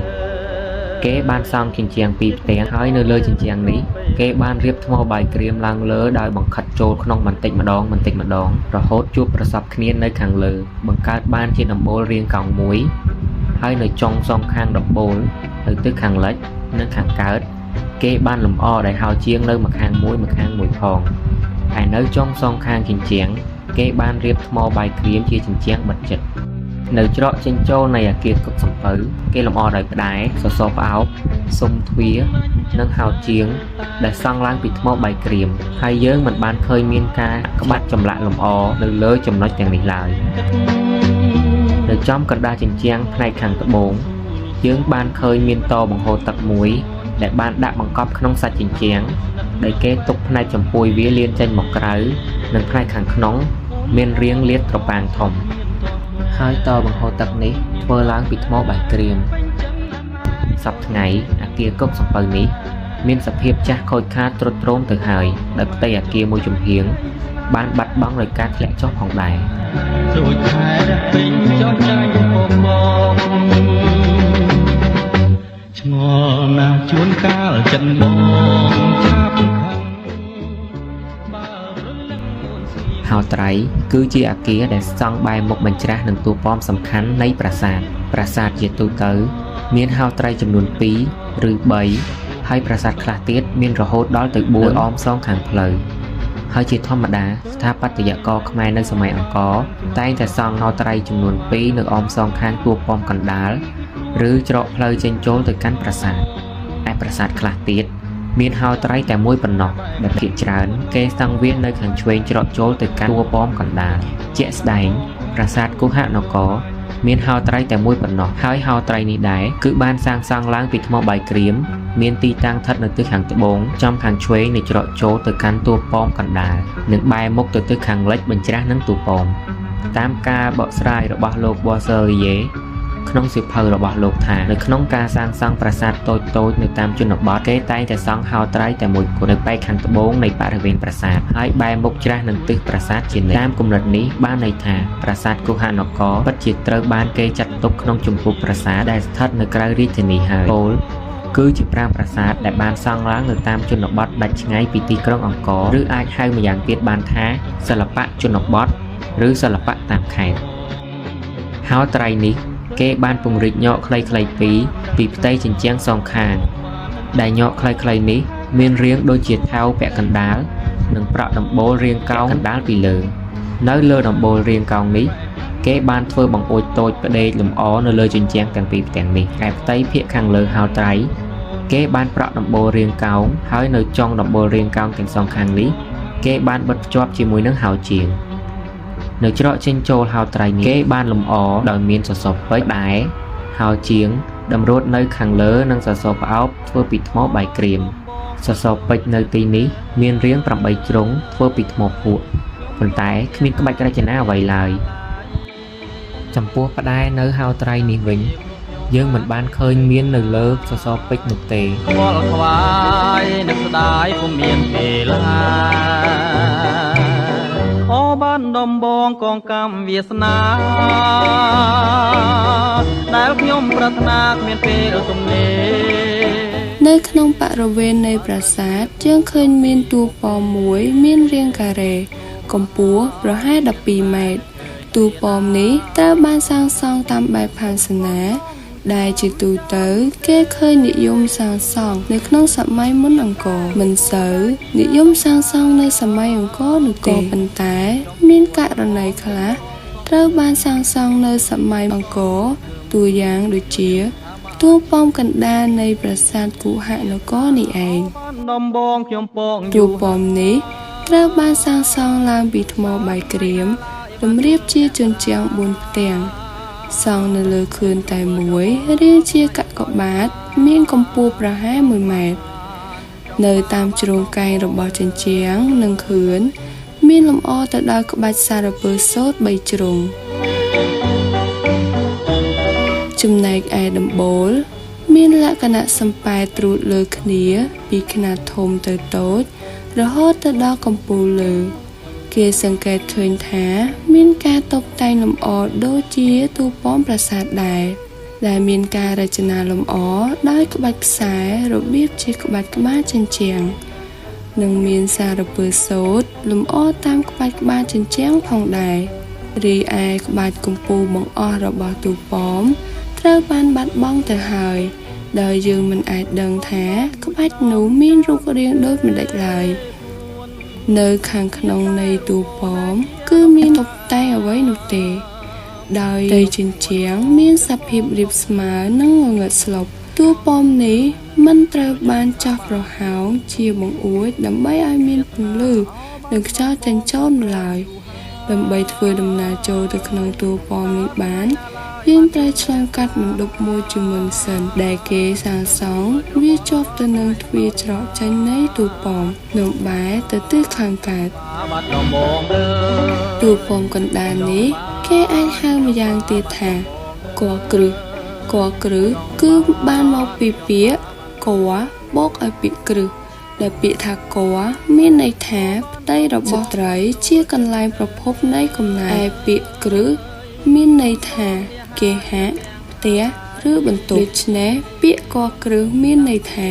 គេបានសង់ជញ្ជាំងពីរផ្ទាំងហើយនៅលើជញ្ជាំងនេះគេបានរៀបថ្មបាយក្រៀមឡើងលើដោយបង្ខិតចូលក្នុងបន្តិចម្ដងបន្តិចម្ដងរហូតជួបប្រសពគ្នានៅខាងលើបង្កើតបានជាដំបូលរាងកោងមួយហើយនៅចុងសងខាងដំបូលនៅទិសខាងលិចនិងខាងកើតគេបានលម្អដោយហោជាងនៅម្ខាងមួយម្ខាងមួយផងឯនៅចុងសងខាងជញ្ជាំងគេបានរៀបថ្មបាយក្រៀមជាជញ្ជាំងបិទជិតនៅច្រកចេញចូលនៃអាគារគុកសំពៅគេលម្អដោយផ្ដែសសរផ្អោបស៊ុមទ្វារនិងហោជាងដែលសង់ឡើងពីថ្មបាយក្រៀមហើយយើងមិនបានឃើញមានការក្បាច់ចម្លាក់លម្អនៅលើចំណុចទាំងនេះឡើយនៅចំកណ្ដាលជញ្ជាំងផ្នែកខាងត្បូងយើងបានឃើញមានតបង្ហូរទឹកមួយដែលបានដាក់បង្កប់ក្នុងសាច់ជញ្ជាំងដែលគេទុកផ្នែកចំពួយវាលានចេញមកក្រៅនិងផ្នែកខាងក្នុងមានរាងលាតត្រប៉ាងធំហើយតបង្ហូរទឹកនេះធ្វើឡើងពីថ្មបាយក្រៀមសព្វថ្ងៃអាគារគុកសំពៅនេះ មានសភាពចាស់ខូចខាតទ្រុឌទ្រោមទៅហើយដោយផ្ទៃអគារមួយចំហៀងបានបាត់បង់ដោយការធ្លាក់ចុះផងដែរ ដូចខែរះពេញចុះចាញ់ពពកឆ្ងល់ណាស់ជួនកាលចិនបងចាប់ខឹងបើព្រលឹងអូនស្ងៀម ហោត្រៃគឺជាអគារដែលសង់បែរមុខបញ្ច្រាស់នឹងតួប៉មសំខាន់នៃប្រាសាទប្រាសាទជាទូទៅ មានហោត្រៃចំនួន2ឬ3ហើយប្រាសាទខ្លះទៀតមានរហូតដល់ទៅ4អមសងខាងផ្លូវហើយជាធម្មតាស្ថាបត្យករខ្មែរនៅសម័យអង្គរតែងតែសង់ហោត្រៃចំនួន2នៅអមសងខាងតួប៉មកណ្ដាលឬច្រកផ្លូវចេញចូលទៅកាន់ប្រាសាទឯប្រាសាទខ្លះទៀតមានហោត្រៃតែមួយប៉ុណ្ណោះដែលភាគច្រើនគេសង់វានៅខាងឆ្វេងច្រកចូលទៅកាន់តួប៉មកណ្ដាលជាក់ស្ដែងប្រាសាទគុហនគរមានហោត្រៃតែមួយប៉ុណ្ណោះហើយហោត្រៃនេះដែរគឺបានសាងសង់ឡើងពីថ្មបាយក្រៀមមានទីតាំងស្ថិតនៅទិសខាងត្បូងចំខាងឆ្វេងនៃច្រកចូលទៅកាន់តួប៉មកណ្ដាលនិងបែរមុខទៅទិសខាងលិចបញ្ច្រាស់នឹងតួប៉មតាមការបកស្រាយរបស់លោក Boisselier ក្នុងសៀវភៅរបស់លោកថានៅក្នុងការសាងសង់ប្រាសាទតូចៗនៅតាមជនបទគេតែងតែសង់ហោត្រៃតែមួយគត់នៅប៉ែកខាងត្បូងនៃបរិវេណប្រាសាទហើយបែរមុខច្រាស់នឹងទិសប្រាសាទជានិច្ចតាមគំនិតនេះបានន័យថាប្រាសាទគុហនគរពិតជាត្រូវបានគេចាត់ទុកក្នុងជំពូកប្រាសាទដែលស្ថិតនៅក្រៅរាជធានីហើយពោលគឺជាប្រាង្គប្រាសាទដែលបានសង់ឡើងនៅតាមជនបទដាច់ឆ្ងាយពីទីក្រុងអង្គរឬអាចហៅម្យ៉ាងទៀតបានថាសិល្បៈជនបទឬសិល្បៈតាមខេត្តហោត្រៃនេះគេបានពង្រីកញកខ្លីៗពីរពីផ្ទៃជញ្ជាំងសងខាងដែលញកខ្លីៗនេះមានរាងដូចជាថែវពាក់កណ្ដាលនិងប្រក់ដំបូលរាងកោងកណ្ដាលពីលើនៅលើដំបូលរាងកោងនេះគេបានធ្វើបង្អួចតូចផ្ដេកលម្អនៅលើជញ្ជាំងទាំងពីរផ្ទាំងនេះឯផ្ទៃភាគខាងលើហោត្រៃគេបានប្រក់ដំបូលរាងកោងហើយនៅចុងដំបូលរាងកោងទាំងសងខាងនេះគេបានបិទភ្ជាប់ជាមួយនឹងហោជាងនៅច្រកចេញចូលហោត្រៃនេះគេបានលម្អដោយមានសសរពេជ្រដែរហោជាងតម្រួតនៅខាងលើនិងសសរផ្អោបធ្វើពីថ្មបាយក្រៀមសសរពេជ្រនៅទីនេះមានរាង8ជ្រុងធ្វើពីថ្មភក់ប៉ុន្តែគ្មានក្បាច់រចនាអ្វីឡើយចំពោះផ្ដែនៅហោត្រៃនេះវិញយើងមិនបានឃើញមាននៅលើសសរពេជ្រនោះទេ ខ្វល់ខ្វាយនឹកស្ដាយពុំមានពេលឡាអូបានដំបងកងកម្មវាសនាដែលខ្ញុំប្រាថ្នាគ្មានពេលទំនេរ នៅក្នុងបរិវេណនៃប្រាសាទយើងឃើញមានតួប៉មមួយមានរាងការ៉េកម្ពស់ប្រហែល12ម៉ែត្រតួប៉មនេះត្រូវបានសាងសង់តាមបែបផានសនាដែលជាទូទៅគេឃើញនិយមសាងសង់នៅក្នុងសម័យមុនអង្គរមិនសូវនិយមសាងសង់នៅសម័យអង្គរនោះទេប៉ុន្តែមានករណីខ្លះត្រូវបានសាងសង់នៅសម័យអង្គរតួយ៉ាងដូចជាតួប៉មកណ្ដាលនៃប្រាសាទគុហនគរនេះឯង បានដំបងខ្ញុំពង តួប៉មនេះត្រូវបានសាងសង់ឡើងពីថ្មបាយក្រៀមតម្រៀបជាជញ្ជាំង4ផ្ទាំងសង់នៅលើខឿនតែមួយរាងជាកាកបាទមានកម្ពស់ប្រហែល1ម៉ែត្រនៅតាមជ្រុងកែងរបស់ជញ្ជាំងនិងខឿនមានលម្អទៅដោយក្បាច់សារពើសូត្រ3ជ្រុងចំណែកឯដំបូលមានលក្ខណៈសំប៉ែតត្រួតលើគ្នាពីខ្នាតធំទៅតូចរហូតទៅដល់កំពូលលើគេសង្កេតឃើញថាមានការតុបតែងលម្អដូចជាតួប៉មប្រាសាទដែរដែលមានការរចនាលម្អដោយក្បាច់ខ្សែរបៀបជាក្បាច់ក្បាលជញ្ជាំងនិងមានសារពើសូត្រលម្អតាមក្បាច់ក្បាលជញ្ជាំងផងដែររីឯក្បាច់កំពូលបង្អស់របស់តួប៉មត្រូវបានបាត់បង់ទៅហើយដោយយើងមិនអាចដឹងថាក្បាច់នោះមានរូបរាងដូចម្តេចឡើយនៅខាងក្នុងនៃតួប៉មគឺមានតុបតែងអ្វីនោះទេដោយផ្ទៃជញ្ជាំងមានសភាពរាបស្មើនិងងងឹតស្លុបតួប៉មនេះមិនត្រូវបានចោះប្រហោងជាបង្អួចដើម្បីឲ្យមានពន្លឺនិងខ្យល់ចេញចូលនោះឡើយដើម្បីធ្វើដំណើរចូលទៅក្នុងតួប៉មនេះបានយើងត្រូវឆ្លងកាត់មណ្ឌបមួយជាមុនសិនដែលគេសាងសង់វាជាប់ទៅនឹងទ្វារច្រកចេញនៃតួប៉មនិងបែរទៅទិសខាងកើត បាត់ដំបងអើ តួប៉មកណ្ដាលនេះគេអាចហៅម្យ៉ាងទៀតថាកគ្រឹះកគ្រឹះគឺបានមកពីពាក្យក បូកឲ្យពាក្យគ្រឹះដែលពាក្យថាកមានន័យថាផ្ទៃរបស់ស្ត្រីជាកន្លែងប្រភពនៃកំណើតឯពាក្យគ្រឹះមានន័យថាគេហៈផ្ទះឬបន្ទប់ដូច្នេះពាក្យកគ្រឹះមានន័យថា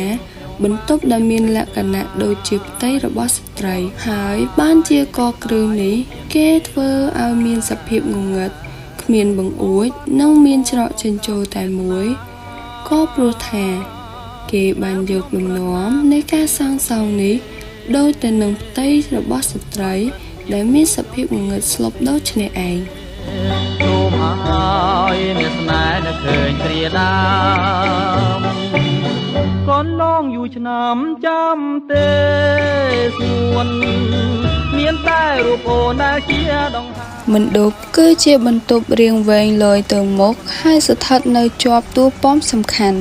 បន្ទប់ដែលមានលក្ខណៈដូចជាផ្ទៃរបស់ស្ត្រីហើយបានជាកគ្រឹះនេះគេធ្វើឲ្យមានសភាពងងឹតគ្មានបង្អួចនិងមានច្រកចេញចូលតែមួយក៏ព្រោះថាគេបានយកលំនាំនៃការសាងសង់នេះដូចទៅនឹងផ្ទៃរបស់ស្ត្រីដែលមានសភាពងងឹតស្លុបដូចនេះឯង សូមឲ្យអ្នកស្នេហ៍នៅឃើញគ្រាដើមកូនឡងយូរឆ្នាំចាំទេស្ងួនមានតែរូបអូនដែលជាដង្ហើមណ្ឌបគឺជាបន្ទប់រាងវែងលយទៅមុខហើយស្ថិតនៅជាប់តួប៉មសំខាន់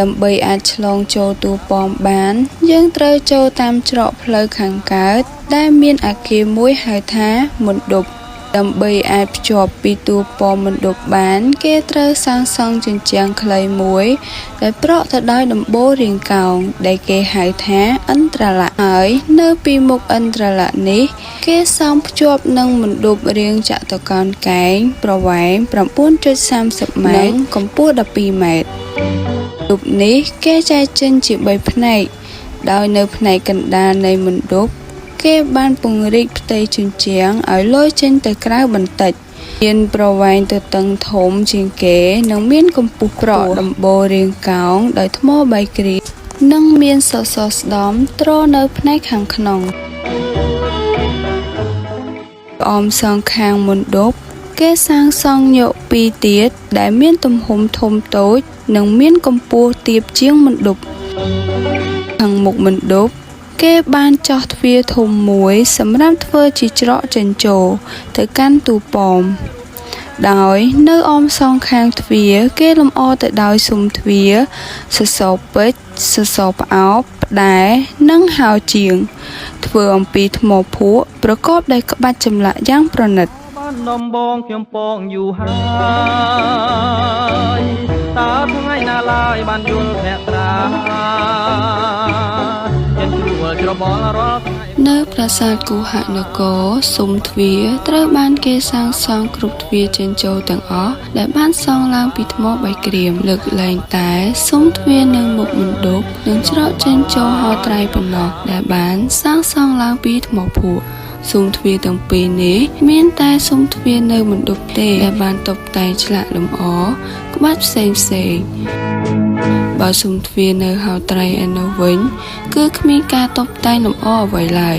ដើម្បីអាចឆ្លងចូលតួប៉មបានយើងត្រូវចូលតាមច្រកផ្លូវខាងកើតដែលមានអគារមួយហៅថាមណ្ឌបដើម្បីអាចភ្ជាប់ពីតួប៉មមណ្ឌបបានគេត្រូវសាងសង់ជញ្ជាំងខ្លីមួយដែលប្រក់ទៅដោយដំបូលរាងកោងដែលគេហៅថាឥន្ទ្រលៈហើយនៅពីមុខឥន្ទ្រលៈនេះគេសង់ភ្ជាប់នឹងមណ្ឌបរាងចតុកោណកែងប្រវែង 9.30 ម៉ែត្រកម្ពស់ 12 ម៉ែត្រមណ្ឌបនេះគេចែកចេញជា3ផ្នែកដោយនៅផ្នែកកណ្ដាលនៃមណ្ឌបគេបានពង្រីកផ្ទៃជញ្ជាំងឲ្យលយចេញទៅក្រៅបន្តិចមានប្រវែងទទឹងធំជាងគេនិងមានកម្ពស់ប្រក់ដំបូលរាងកោងដោយថ្មបាយក្រៀមនិងមានសសរស្ដំទ្រនៅផ្នែកខាងក្នុងអមសងខាងមណ្ឌបគេសាងសង់យកពីរទៀតដែលមានទំហំធំតូចនិងមានកម្ពស់ទាបជាងមណ្ឌបខាងមុខមណ្ឌបគេបានចោះទ្វារធំមួយសម្រាប់ធ្វើជាច្រកចេញចូលទៅកាន់ទូប៉មដោយនៅអមសងខាងទ្វារគេលម្អទៅដោយស៊ុមទ្វារសសរពេជ្រសសរផ្អោបផ្ដែនិងហោជាងធ្វើអំពីថ្មភក់ប្រកបដោយក្បាច់ចម្លាក់យ៉ាងប្រណិត បានដំបងខ្ញុំពងយូរហើយតើថ្ងៃណាឡើយបានយល់ភក្ត្រា នៅប្រាសាទគុហនគរស៊ុមទ្វារត្រូវបានគេសាងសង់គ្រប់ទ្វារចេញចូលទាំងអស់ដែលបានសង់ឡើងពីថ្មបាយក្រៀមលើកលែងតែស៊ុមទ្វារនៅមុខមណ្ឌបនិងច្រកចេញចូលហោត្រៃប៉ុណ្ណោះដែលបានសាងសង់ឡើងពីថ្មភក់ស៊ុមទ្វារទាំងពីរនេះមានតែស៊ុមទ្វារនៅមណ្ឌបទេដែលបានតុបតែងឆ្លាក់លម្អក្បាច់ផ្សេងផ្សេងបើស៊ុមទ្វារនៅហោត្រៃឯនោះវិញគឺគ្មានការតុបតែងលម្អអ្វីឡើយ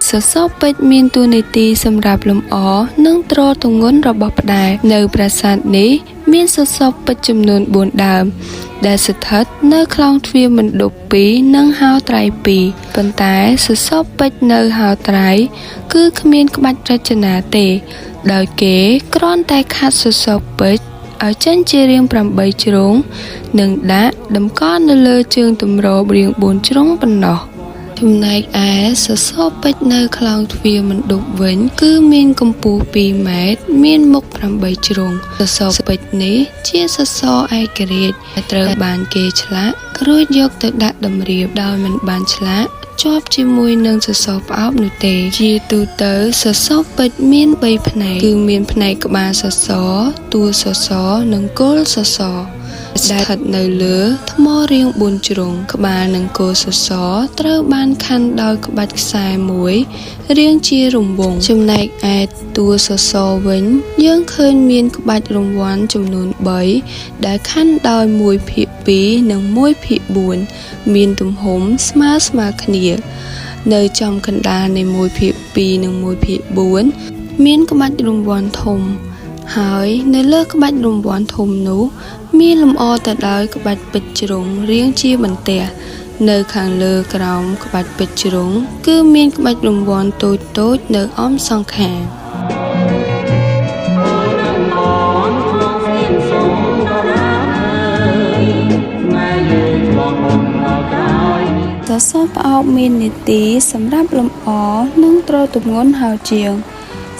សសរពេជ្រមានតួនាទីសម្រាប់លម្អនិងទ្រទម្ងន់របស់ផ្ដែនៅប្រាសាទនេះមានសសរពេជ្រចំនួន4ដើមដែលស្ថិតនៅខ្លោងទ្វារមណ្ឌប2និងហោត្រៃ2ប៉ុន្តែសសរពេជ្រនៅហោត្រៃគឺគ្មានក្បាច់រចនាទេដោយគេគ្រាន់តែខាត់សសរពេជ្រឲ្យចេញជារាង8ជ្រុងនិងដាក់តម្កល់នៅលើជើងទម្ររាង4ជ្រុងប៉ុណ្ណោះចំណែកឯសសរពេជ្រនៅខ្លោងទ្វារមណ្ឌបវិញគឺមានកម្ពស់2ម៉ែត្រមានមុខ8ជ្រុងសសរពេជ្រនេះជាសសរឯករាជ្យដែលត្រូវបានគេឆ្លាក់រួចយកទៅដាក់តម្រៀបដោយមិនបានឆ្លាក់ជាប់ជាមួយនឹងសសរផ្អោបនោះទេជាទូទៅសសរពេជ្រមាន3ផ្នែកគឺមានផ្នែកក្បាលសសរតួសសរនិងគល់សសរស្ថិតនៅលើថ្មរាង4ជ្រុងក្បាលនិងគោលសសរត្រូវបានខណ្ឌដោយក្បាច់ខ្សែមួយរាងជារង្វង់ចំណែកឯតួសសរវិញយើងឃើញមានក្បាច់រង្វាន់ចំនួន3ដែលខណ្ឌដោយ1/2និង1/4មានទំហំស្មើគ្នានៅចំកណ្ដាលនៃ1/2និង1/4មានក្បាច់រង្វាន់ធំហើយនៅលើក្បាច់រង្វាន់ធំនោះមានលម្អទៅដោយក្បាច់ពេជ្រជ្រុងរាងជាបន្ទះនៅខាងលើក្រោមក្បាច់ពេជ្រជ្រុងគឺមានក្បាច់រង្វាន់តូចៗនៅអមសងខាង ស សរផ្អោបមាននាទីសម្រាប់លម្អនិងទ្រទម្ងន់ហោជាង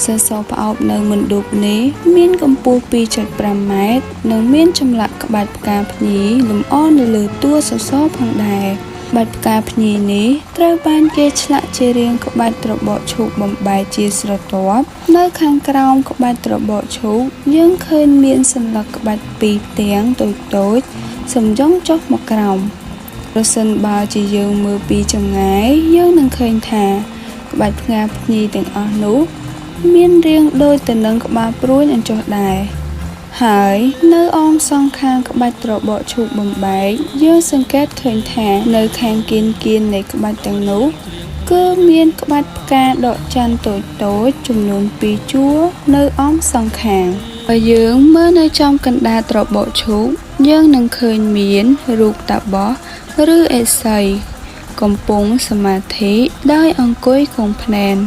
សសរផ្អោបនៅមណ្ឌបនេះមានកម្ពស់ 2.5 ម៉ែត្រ និងមានចម្លាក់ក្បាច់ផ្កាភ្ញីលម្អនៅលើតួសសរផងដែរ។ ក្បាច់ផ្កាភ្ញីនេះត្រូវបានគេឆ្លាក់ជារាងក្បាច់ត្របកឈូកបំបែកជាស្រទាប់ នៅខាងក្រោមក្បាច់ត្របកឈូកយើងឃើញមានសន្លឹកក្បាច់ពីរផ្ទាំងតូចៗសំយ៉ងចុះមកក្រោម ប្រសិនបើជាយើងមើលពីចម្ងាយយើងនឹងឃើញថាក្បាច់ផ្កាភ្ញីទាំងអស់នោះមានរាងដូចទៅនឹងក្បាលព្រួញអញ្ចោះដែរ ហើយនៅអមសងខាងក្បាច់ត្របកឈូកបំបែកយើងសង្កេតឃើញថានៅខាងគៀនៗនៃក្បាច់ទាំងនោះគឺមានក្បាច់ផ្កាដកច័ន្ទតូចៗចំនួនពីរជួរនៅអមសងខាង បើយើងមើលនៅចំកណ្ដាលត្របកឈូកយើងនឹងឃើញមានរូបតាបសឬឥសីកំពុងសមាធិដោយអង្គុយគង់ភ្នែន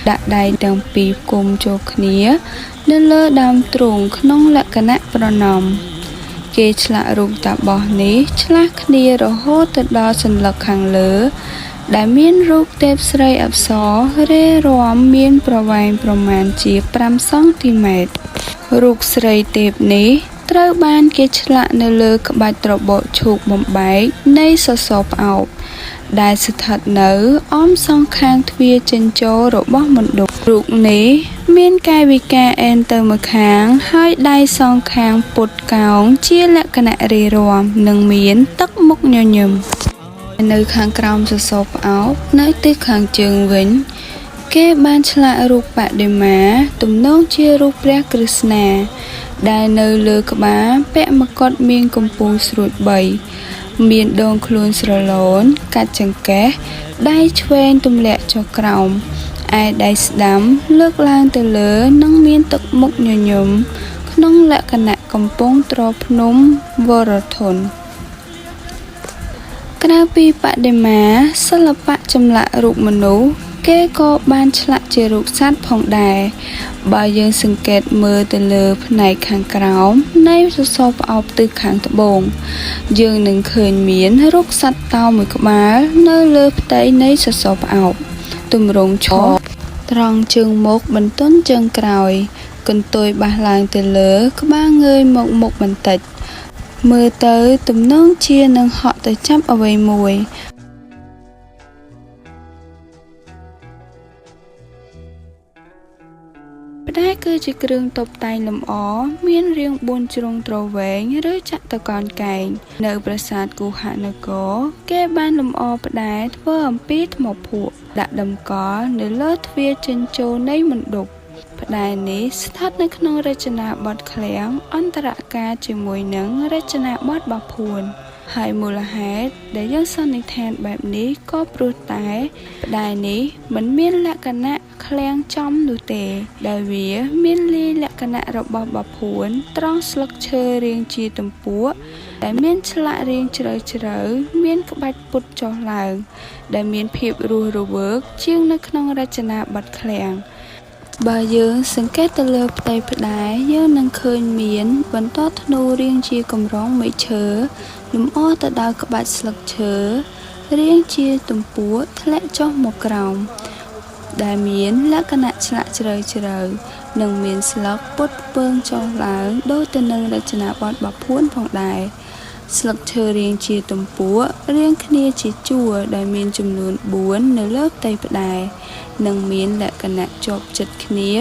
ដាក់ដៃទាំងពីរផ្គុំចូលគ្នានៅលើដើមទ្រូងក្នុងលក្ខណៈប្រណម្យ គេឆ្លាក់រូបតាបសនេះឆ្លាស់គ្នារហូតទៅដល់សន្លឹកខាងលើ ដែលមានរូបទេពស្រីអប្សររេរាំមានប្រវែងប្រមាណជា 5 សង់ទីម៉ែត្រ រូបស្រីទេពនេះត្រូវបានគេឆ្លាក់នៅលើក្បាច់ត្របកឈូកបំបែកនៃសសរផ្អោបដែលស្ថិតនៅអមសងខាងទ្វារចេញចូលរបស់មណ្ឌប រូបនេះមានកាយវិការអែនទៅម្ខាងហើយដៃសងខាងពត់កោងជាលក្ខណៈរាយរាំនិងមានទឹកមុខញញឹម នៅខាងក្រោមសសរផ្អោបនៅទិសខាងជើងវិញ គេបានឆ្លាក់រូបបដិមាទំនងជារូបព្រះក្រឹស្នាដែលនៅលើក្បាលពាក់មកុដមានកំពូលស្រួច 3 មានដងខ្លួនស្រឡូនកាច់ចង្កេះដៃឆ្វេងទម្លាក់ចុះក្រោមឯដៃស្ដាំលើកឡើងទៅលើនិងមានទឹកមុខញញឹមក្នុងលក្ខណៈកំពុងទ្រភ្នំវរធន ក្រៅពីបដិមាសិល្បៈចម្លាក់រូបមនុស្សគេក៏បានឆ្លាក់ជារូបសត្វផងដែរ បើយើងសង្កេតមើលទៅលើផ្នែកខាងក្រោមនៃសសរផ្អោបទិសខាងត្បូង យើងនឹងឃើញមានរូបសត្វតោមួយក្បាលនៅលើផ្ទៃនៃសសរផ្អោបទម្រង់ឈរត្រង់ជើងមុខបន្ទន់ជើងក្រោយ កន្ទុយបះឡើងទៅលើក្បាលងើយមកមុខបន្តិច មើលទៅទំនងជានឹងហក់ទៅចាប់អ្វីមួយ ផ្តែរគឺជាគ្រឿងតុបតែងលម្អមានរាង ៤ ជ្រុងទ្រវែងឬចតុកោណកែង នៅប្រាសាទគុហនគរគេបានលម្អផ្តែរធ្វើអំពីថ្មភក់ដាក់តម្កល់នៅលើទ្វារចេញចូលនៃមណ្ឌប ផ្តែរនេះស្ថិតនៅក្នុងរចនាបថឃ្លាំងអន្តរកាលជាមួយនឹងរចនាបថបាភួន ហើយមូលហេតុដែលយើងសន្និដ្ឋានបែបនេះក៏ព្រោះតែផ្តែរនេះមិនមានលក្ខណៈឃ្លាំងចំនោះទេ ដោយវាមានលាយលក្ខណៈរបស់បាភួនត្រង់ស្លឹកឈើរាងជាទំពក់ដែលមានឆ្លាក់រាងជ្រៅៗមានក្បាច់ពុតចុះឡើង ដែលមានភាពរស់រវើកជាងនៅក្នុងរចនាបថឃ្លាំង បើយើងសង្កេតទៅលើផ្ទៃផ្តែរយើងនឹងឃើញមានបន្ទាត់ធ្នូរាងជាកម្រងមែកឈើលម្អទៅដោយក្បាច់ស្លឹកឈើរាងជាទំពក់ធ្លាក់ចុះមកក្រោម ដែលមានលក្ខណៈឆ្លាក់ជ្រៅៗនិងមានស្លឹកពុតពើងចុះឡើងដូចទៅនឹងរចនាបថបាភួនផងដែរ ស្លឹកឈើរាងជាទំពក់រៀងគ្នាជាជួរដែលមានចំនួន ៤ នៅលើផ្ទៃផ្តែរ និងមានលក្ខណៈជាប់ជិតគ្នា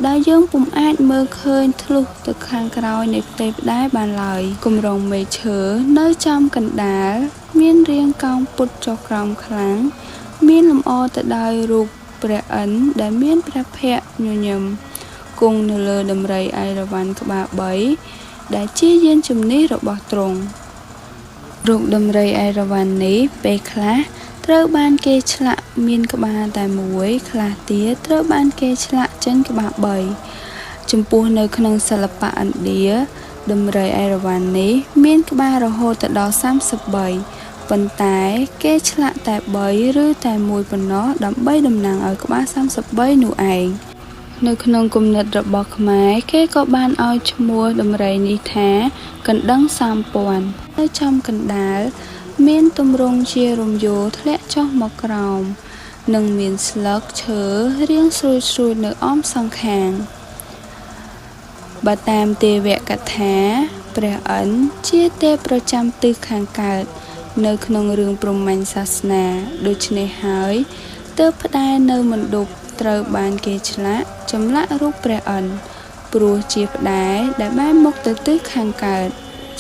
ដែលយើងពុំអាចមើលឃើញធ្លុះទៅខាងក្រោយនៃផ្ទៃផ្តែរបានឡើយ កម្រងមែកឈើនៅចំកណ្ដាលមានរាងកោងពុតចុះក្រោមខ្លាំង មានលម្អទៅដោយរូបព្រះឥន្ទដែលមានព្រះភក្ត្រញញឹមគង់នៅលើដំរីឯរវ៉ាន់ក្បាល ៣ ដែលជាយានជំនិះរបស់ទ្រង់ រូបដំរីឯរវ៉ាន់នេះពេលខ្លះត្រូវបានគេឆ្លាក់មានក្បាលតែមួយ ខ្លះទៀតត្រូវបានគេឆ្លាក់ចេញក្បាល ៣ ចំពោះនៅក្នុងសិល្បៈឥណ្ឌា ដំរីឯរវ៉ាន់នេះមានក្បាលរហូតទៅដល់ ៣៣ ប៉ុន្តែគេឆ្លាក់តែ ៣ ឬតែមួយប៉ុណ្ណោះដើម្បីតំណាងឲ្យក្បាល ៣៣ នោះឯង នៅក្នុងគំនិតរបស់ខ្មែរគេក៏បានឲ្យឈ្មោះដំរីនេះថាកណ្ដឹងសាមពាន់ នៅចំកណ្ដាល មានទម្រង់ជារំយោលធ្លាក់ចុះមកក្រោម និងមានស្លឹកឈើរាងស្រួចៗនៅអមសងខាង បើតាមទេវកថា ព្រះឥន្ទ្រជាទេពប្រចាំទិសខាងកើត នៅក្នុងរឿងព្រហ្មញ្ញសាសនា ដូច្នេះហើយ ទើបផ្តែរនៅមណ្ឌបត្រូវបានគេឆ្លាក់ ចម្លាក់រូបព្រះឥន្ទ្រ ព្រោះជាផ្តែរដែលបែរមុខទៅទិសខាងកើត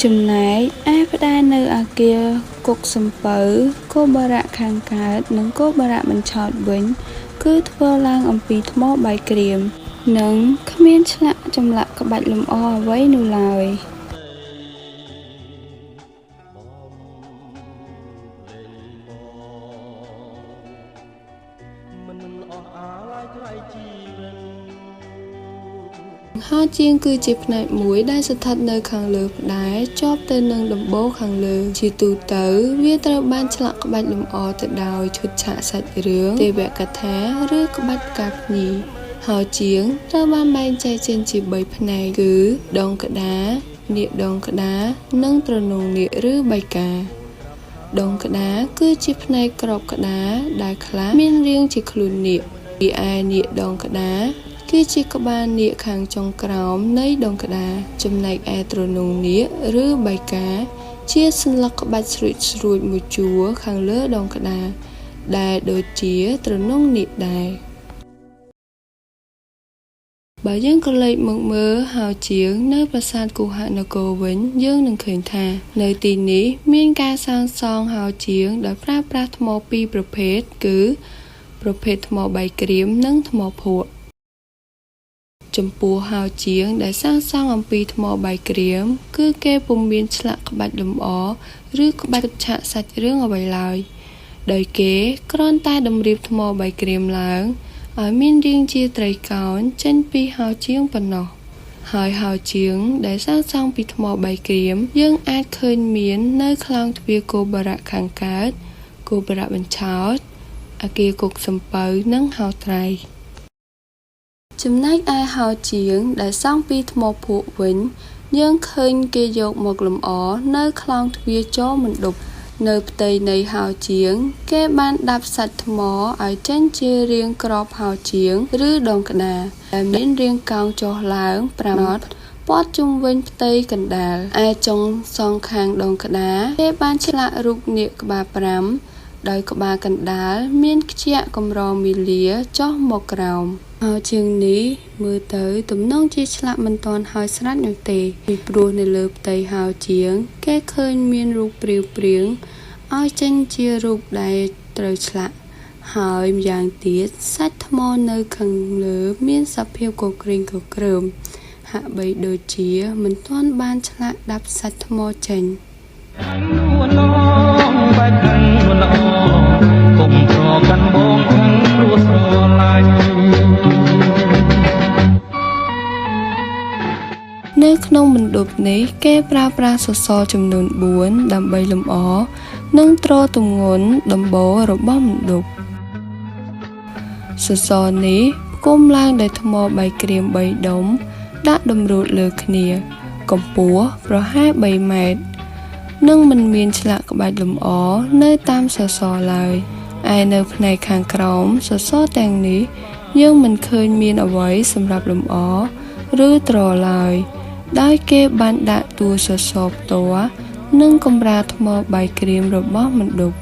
ចំណែកឯផ្តែរនៅអគារគុកសំពៅ គោបុរៈខាងកើត និងគោបុរៈបញ្ឆោតវិញ គឺធ្វើឡើងអំពីថ្មបាយក្រៀម និងគ្មានឆ្លាក់ចម្លាក់ក្បាច់លម្អអ្វីនោះឡើយ។ ហោជាងគឺជាផ្នែកមួយដែលស្ថិតនៅខាងលើផ្តែរជាប់ទៅនឹងដំបូលខាងលើ ជាទូទៅវាត្រូវបានឆ្លាក់ក្បាច់លម្អទៅដោយឈុតឆាកសាច់រឿង ទេវកថា ឬក្បាច់ផ្កាភ្ញី ហោជាងត្រូវបានបែងចែកចេញជា ៣ ផ្នែកគឺ ដងក្តារ នាគដងក្តារ និងទ្រនំនាគឬបៃកា ដងក្តារគឺជាផ្នែកក្របក្តារដែលខ្លះមានរាងជាខ្លួននាគ រីឯនាគដងក្តារគឺជាក្បាលនាគខាងចុងក្រោមនៃដងក្តារ ចំណែកឯទ្រនំនាគឬបៃកាជាសន្លឹកក្បាច់ស្រួចៗមួយជួរខាងលើដងក្តារ ដែលដូចជាទ្រនំនាគដែរ បើយើងក្រឡេកមកមើលហោជាងនៅប្រាសាទគុហនគរវិញ យើងនឹងឃើញថា នៅទីនេះមានការសាងសង់ហោជាងដោយប្រើប្រាស់ថ្មពីរប្រភេទគឺ ប្រភេទថ្មបាយក្រៀមនិងថ្មភក់ ចំពោះហោជាងដែលសាងសង់អំពីថ្មបាយក្រៀម គឺគេពុំមានឆ្លាក់ក្បាច់លម្អ ឬក្បាច់ឆាកសាច់រឿងអ្វីឡើយ ដោយគេគ្រាន់តែតម្រៀបថ្មបាយក្រៀមឡើងឲ្យមានរាងជាត្រីកោណចេញពីហោជាងប៉ុណ្ណោះ ហើយហោជាងដែលសាងសង់ពីថ្មបាយក្រៀម យើងអាចឃើញមាននៅខ្លោងទ្វារគោបុរៈខាងកើត គោបុរៈបញ្ឆោត អគារគុកសំពៅ និងហោត្រៃ ចំណែកឯហោជាងដែលសង់ពីថ្មភក់វិញ យើងឃើញគេយកមកលម្អនៅខ្លោងទ្វារចូលមណ្ឌប នៅផ្ទៃនៃហោជាង គេបានដាប់សាច់ថ្មឲ្យចេញជារាងក្របហោជាង ឬដងក្តារ ដែលមានរាងកោងចុះឡើង ៥ ម៉ត់ព័ទ្ធជុំវិញផ្ទៃកណ្ដាល ឯចុងសងខាងដងក្តារ គេបានឆ្លាក់រូបនាគក្បាល ៥ ដោយក្បាលកណ្ដាលមានខ្ជាក់កម្រមាលាចុះមកក្រោម ហោជាងនេះមើលទៅទំនងជាឆ្លាក់មិនទាន់ហើយស្រេចនោះទេ ពីព្រោះនៅលើផ្ទៃហោជាង គេឃើញមានរូបព្រាងៗឲ្យចេញជារូបដែលត្រូវឆ្លាក់ ហើយម្យ៉ាងទៀតសាច់ថ្មនៅខាងលើមានសភាពគគ្រេងគគ្រឹម ហាក់បីដូចជាមិនទាន់បានឆ្លាក់ដាប់សាច់ថ្មចេញ នៅក្នុងមណ្ឌបនេះគេប្រើប្រាស់សសរចំនួន ៤ ដើម្បីលម្អ និងទ្រទម្ងន់ដំបូលរបស់មណ្ឌប សសរនេះផ្គុំឡើងដោយថ្មបាយក្រៀម ៣ ដុំ ដាក់តម្រួតលើគ្នា កម្ពស់ប្រហែល ៣ ម៉ែត្រ និងមិនមានឆ្លាក់ក្បាច់លម្អនៅតាមសសរឡើយ ឯនៅផ្នែកខាងក្រោមសសរទាំងនេះ យើងមិនឃើញមានអ្វីសម្រាប់លម្អ ឬទ្រឡើយ ដោយគេបានដាក់តួសសរផ្ទាល់ និងកម្រាលថ្មបាយក្រៀមរបស់មណ្ឌប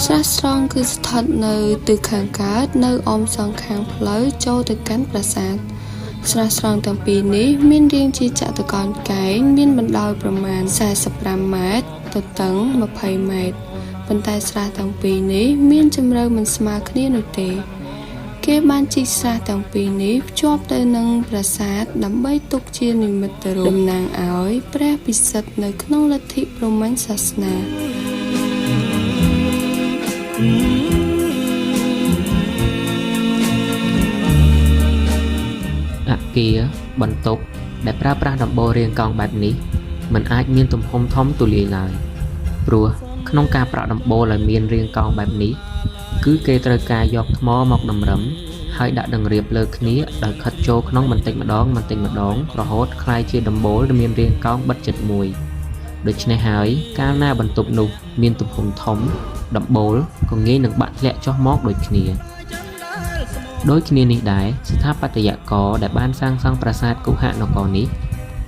ស្រះស្រង់គឺស្ថិតនៅទិសខាងកើតនៅអមសងខាងផ្លូវចូលទៅកាន់ប្រាសាទ ស្រះស្រង់ទាំងពីរនេះមានរាងជាចតុកោណកែងមានបណ្ដោយប្រមាណ ៤៥ ម៉ែត្រទទឹង ២០ ម៉ែត្រ ប៉ុន្តែស្រះទាំងពីរនេះមានជម្រៅមិនស្មើគ្នានោះទេ គេបានជីកស្រះទាំងពីរនេះភ្ជាប់ទៅនឹងប្រាសាទដើម្បីទុកជានិមិត្តរូបតំណាងឲ្យព្រះពិសិដ្ឋនៅក្នុងលទ្ធិព្រហ្មញ្ញសាសនា អគារបន្ទប់ដែលប្រើប្រាស់ដំបូលរាងកោងបែបនេះមិនអាចមានទំហំធំទូលាយឡើយ ព្រោះក្នុងការប្រក់ដំបូលឲ្យមានរាងកោងបែបនេះ គឺគេត្រូវការយកថ្មមកតម្រឹម ហើយដាក់តម្រៀបលើគ្នាដោយខិតចូលក្នុងបន្តិចម្ដងបន្តិចម្ដងរហូតក្លាយជាដំបូលមានរាងកោងបិទជិតមួយដូច្នេះហើយកាលណាបន្ទប់នោះមានទំហំធំដំបូលក៏ងាយនឹងបាក់ធ្លាក់ចុះមកដូចគ្នាដូចគ្នានេះដែរស្ថាបត្យករដែលបានសាងសង់ប្រាសាទគុហនគរនេះ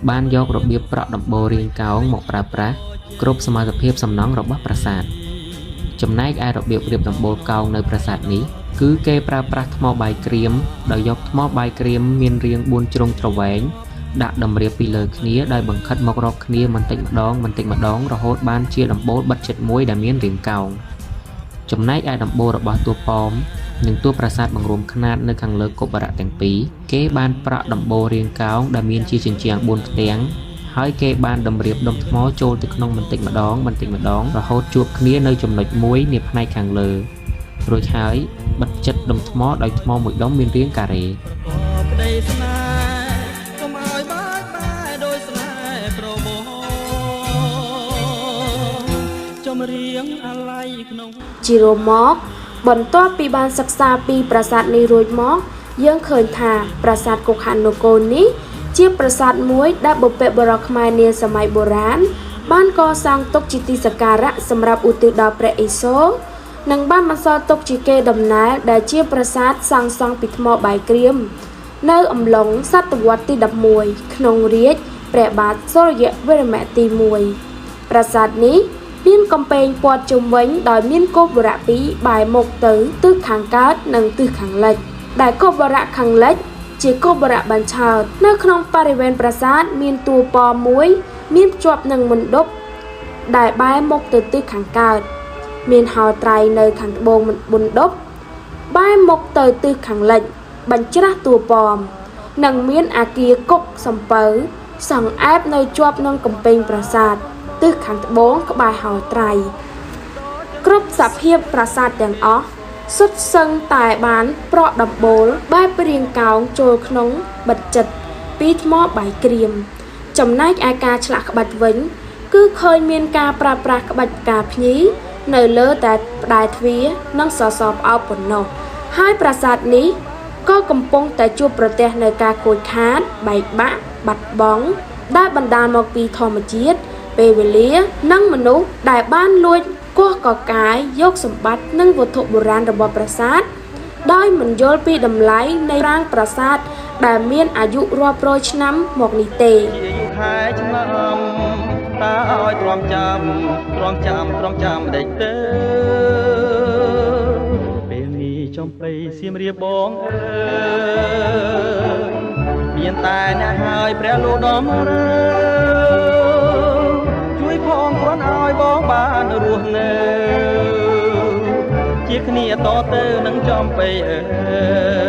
បានយករបៀបប្រក់ដំបូលរាងកោងមកប្រើប្រាស់គ្រប់សមត្ថភាពសំណង់របស់ប្រាសាទចំណែកឯរបៀបរៀបដំបូលកោងនៅប្រាសាទនេះគឺគេប្រើប្រាស់ថ្មបាយក្រៀមដោយយកថ្មបាយក្រៀមមានរាង4ជ្រុងទ្រវែងដាក់តម្រៀបពីលើគ្នាដោយបង្ខិតមករកគ្នាបន្តិចម្ដងបន្តិចម្ដងរហូតបានជាដំបូលបិទជិតមួយដែលមានរាងកោងចំណែកឯដំបូលរបស់តួប៉មនិងតួប្រាសាទបង្រួមខ្នាតនៅខាងលើគោបុរៈទាំងពីរគេបានប្រក់ដំបូលរាងកោងដែលមានជាជញ្ជាំង4ផ្ទាំងហើយគេបានតម្រៀបដុំថ្មចូលទៅក្នុងបន្តិចម្ដងបន្តិចម្ដងរហូតជួបគ្នានៅចំណុចមួយនៃផ្នែកខាងលើរួចហើយបិទជិតដុំថ្មដោយថ្មមួយដុំមានរាងការ៉េជារួមមកបន្ទាប់ពីបានសិក្សាពីប្រាសាទនេះរួចមកយើងឃើញថាប្រាសាទគុហនគរនេះជាប្រាសាទមួយដែលបុព្វបុរសខ្មែរនាសម័យបុរាណបានកសាងទុកជាទីសក្ការៈសម្រាប់ឧទ្ទិសដល់ព្រះឥសូរនិងបានបន្សល់ទុកជាកេរដំណែលដែលជាប្រាសាទសាងសង់ពីថ្មបាយក្រៀមនៅអំឡុងសតវត្សទី11ក្នុងរាជ្យព្រះបាទសូរ្យវរ្មៈទី1ប្រាសាទនេះមានកំពែងព័ទ្ធជុំវិញដោយមានគោបុរៈពីរបែរមុខទៅទិសខាងកើតនិងទិសខាងលិចដែលគោបុរៈខាងលិចជាគោបុរៈបញ្ឆោតនៅក្នុងបរិវេណប្រាសាទមានតួប៉មមួយមានភ្ជាប់នឹងមណ្ឌបដែលបែរមុខទៅទិសខាងកើតមានហោត្រៃនៅខាងត្បូងមណ្ឌបបែរមុខទៅទិសខាងលិចបញ្ច្រាស់តួប៉មនិងមានអាគារគុកសំពៅសង់អែបនៅជាប់នឹងកំពែងប្រាសាទទិសខាងត្បូងក្បែរហោត្រៃគ្រប់សភាពប្រាសាទទាំងអស់សុទ្ធសឹងតែបានប្រក់ដំបូលបែបរាងកោងចូលក្នុងបិទជិតពីថ្មបាយក្រៀមចំណែកឯការឆ្លាក់ក្បាច់វិញគឺឃើញមានការប្រើប្រាស់ក្បាច់ផ្កាភ្ញីនៅលើតែផ្តែរទ្វារនិងសសរផ្អោបប៉ុណ្ណោះហើយប្រាសាទនេះក៏កំពុងតែជួបប្រទះនៅការខូចខាតបែកបាក់បាត់បង់ដែលបណ្ដាលមកពីធម្មជាតិពេលវេលានិងមនុស្សដែលបានលួចគាស់កកាយយកសម្បត្តិនិងវត្ថុបុរាណរបស់ប្រាសាទដោយមិនយល់ពីតម្លៃនៃប្រាង្គប្រាសាទដែលមានអាយុរាប់រយឆ្នាំមកនេះទេខែឆ្នាំតើឲ្យទ្រាំចាំទ្រាំចាំទ្រាំចាំដេកទៅពេលនេះចំបៃសៀមរាបបងអើយមានតែអ្នកហើយព្រះលោកដំរើជួយផងគ្រាន់ឲ្យបងបានរស់នៅជាគ្នាតទៅនឹងចំបៃអើ